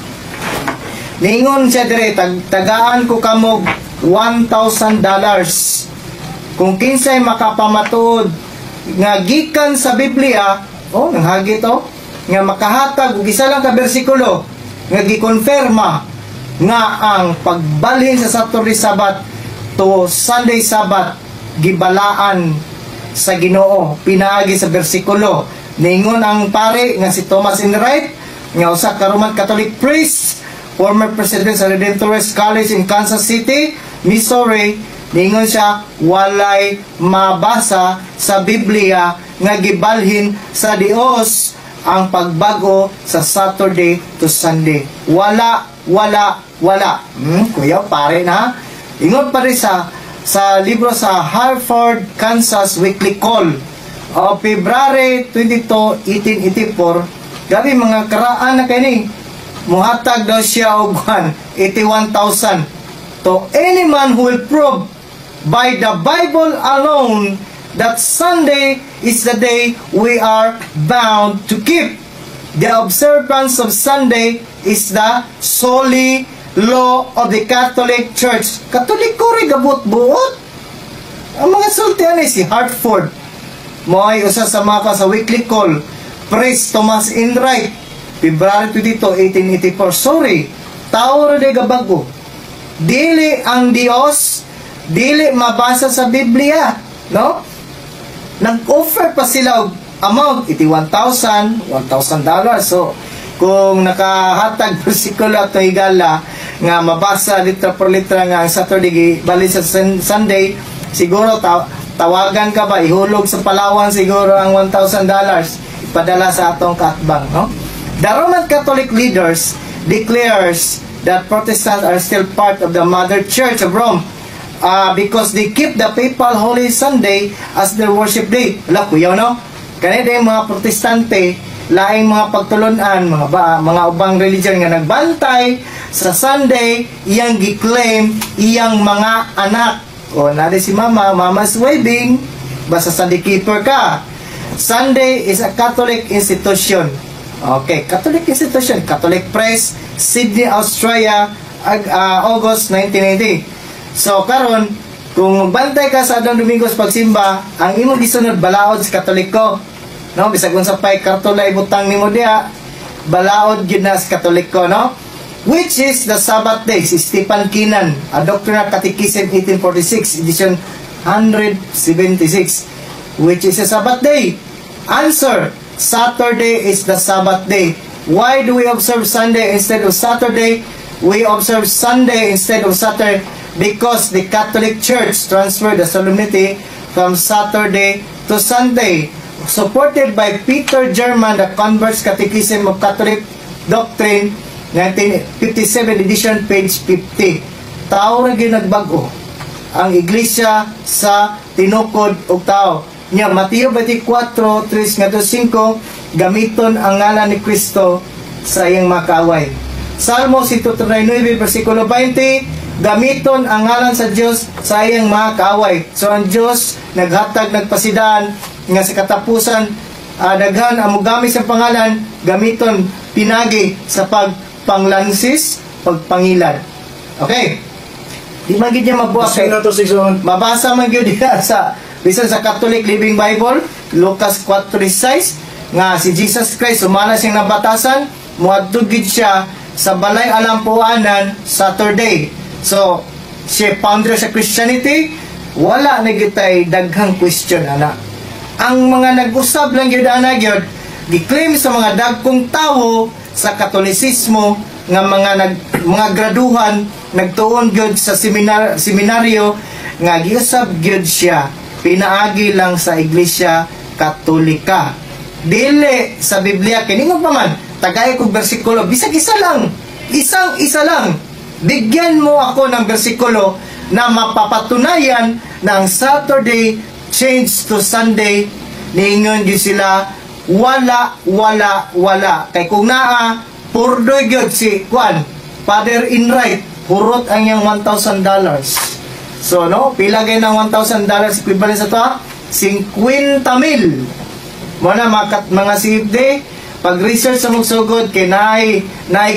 Ningon siya dire, tagaan ko kamog $1,000 kung kinsay makapamatuod nga gikan sa Biblia, oh, nanghagi to, nga makahatag og isa lang ka bersikulo nga gikonfirma nga ang pagbalhin sa Saturday Sabbath to Sunday Sabbath gibalaan sa Ginoo pinaagi sa bersikulo. Ningon ang pare nga si Thomas Enright, nga usa ka Roman Catholic priest, former president sa Redemptorist College in Kansas City, Missouri, ningon siya walay mabasa sa Biblia nga gibalhin sa Dios ang pagbago sa Saturday to Sunday. Wala, wala, wala. Kuya, pare na. Ingon pa rin sa libro sa Hartford, Kansas Weekly Call o February 22, 1884. Gabi mga karaan na kini. Muhatag daw siya og 81,000 to any man who will prove by the Bible alone that Sunday is the day we are bound to keep. The observance of Sunday is the solely law of the Catholic Church. Katoliko rin gabot-buot. Ang mga sulti ani si Hartford. Mo'y usa sa mga sa Weekly Call. Priest Thomas Enright. February 22, 1884. Sorry, tao ra gabago. Dili ang Dios, dili mabasa sa Biblia, no? Nag-offer pa sila og amount 81,000, $1,000. So kung nakahatag bersikulo ato higala nga mabasa litra por litra nga ang Saturday bali sa Sunday, siguro tawagan ka ba, ihulog sa Palawan siguro ang $1,000, ipadala sa atong kaatbang, no? The Roman Catholic leaders declares that Protestants are still part of the Mother Church of Rome because they keep the Papal Holy Sunday as their worship day. Wala, kuyaw, no? Kanina yung mga Protestante, laing mga pagtulunan, mga ba, mga ubang religion nga nagbantay sa Sunday, iyang gi-claim iyang mga anak. O, nari si Mama, Mama's waving, basta Sunday keeper ka. Sunday is a Catholic institution. Okay, Catholic institution, Catholic Press, Sydney, Australia, August 1990. So karon, kung magbantay ka sa adlaw Domingo sa pagsimba, ang imong gisunod balaod sa Katoliko. No, bisag unsa pay kartula ibutang nimo diha, balaod gyud na sa Katoliko, no? Which is the Sabbath day? Si Stephen Keenan, A Doctrinal Catechism, 1846, edition 176. Which is a Sabbath day? Answer, Saturday is the Sabbath day. Why do we observe Sunday instead of Saturday? We observe Sunday instead of Saturday because the Catholic Church transferred the solemnity from Saturday to Sunday. Supported by Peter German, The Convert's Catechism of Catholic Doctrine, 1957 edition, page 50. Tao ra gyud nagbag-o ang iglesia sa tinukod og tao. Nya Mateo 24:3 ngadto 5, gamiton ang ngalan ni Kristo sa iyang mga kaaway. Salmo 139 versikulo 20, gamiton ang ngalan sa Dios sa iyang mga kaaway. So ang Dios naghatag, nagpasidaan nga sa katapusan daghan ang mogamit sa pangalan, gamiton pinagi sa pagpanglansis, pagpangilad. Okay. Di man gid niya mabuak Gusto na to season. Mabasa man gyud diha sa bisan sa Catholic Living Bible, Lucas 4:36, nga si Jesus Christ, sumala siyang nabatasan, moadto gid siya sa balay alampuanan Saturday. So siya founder sa Christianity, wala na gyud tay daghang question ana. Ang mga nag-usab lang gyud ana gyud gi-claim sa mga dagkong tawo sa Katolisismo nga mga mga graduhan, nagtuon gyud sa seminaryo, nga giusab gyud siya pinaagi lang sa Iglesia Katolika, dili sa Biblia. Kini pa man tagay kog bersikulo, bisag isa lang, isang isa lang, bigyan mo ako ng bersikulo na mapapatunayan na ang Saturday change to Sunday. Niingon gyud sila Wala, wala, wala. Kay kung naa, purdoy gyud si Kwan, Father Enright, hurot ang iyang $1,000. So, no, pila gay ng $1,000 equivalent sa to? 50 mil. Muna makat mga CFD, pag research sa magsugod kay naay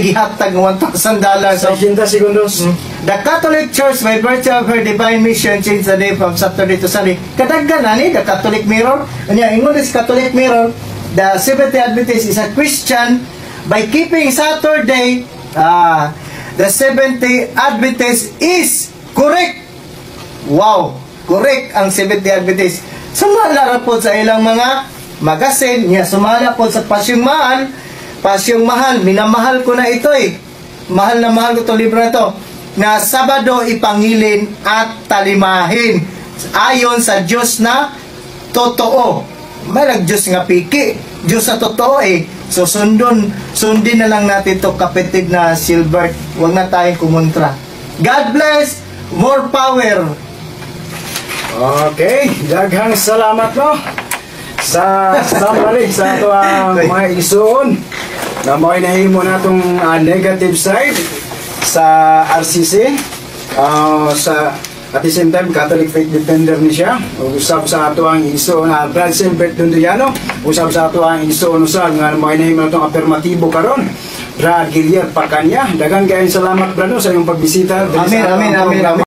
gihatag ng $1,000. Sa 60 segundos. The Catholic Church, by virtue of her divine mission, changed the day from Saturday to Sunday. Kadaghan ani, the Catholic Mirror. Anya, ingon is Catholic Mirror, the Seventh-day Adventist is a Christian by keeping Saturday, the Seventh-day Adventist is correct. Wow, correct ang Seventh-day Adventist. Sumala ra po sa ilang mga magazine niya, sumala po sa Pasyong Mahal. Pasyong Mahal, minamahal ko na ito eh. Mahal na mahal ko itong libro na ito. Na Sabado ipangilin at talimahin ayon sa Diyos na totoo. May Diyos nga piki. Diyos na totoo eh. So sundin na lang natin to, kapatid na Silbert. Huwag na tayong kumontra. God bless! More power! Okay, daghang salamat, no, sa summary sa ato ang mga igsoon na mga nahimo natong negative side sa RCC, sa at the same time Catholic Faith Defender ni siya, ug usab sa ato ang igsoon na Brad Silbert Dunduyano, usab sa ato ang igsoon usab nga mga nahimo natong afirmatibo karon, Brad Gilier Parkanya. Daghan kayong salamat, Brad, no, sa iyong pagbisita diri Amen, sa amen, atong amen, programa. Amen.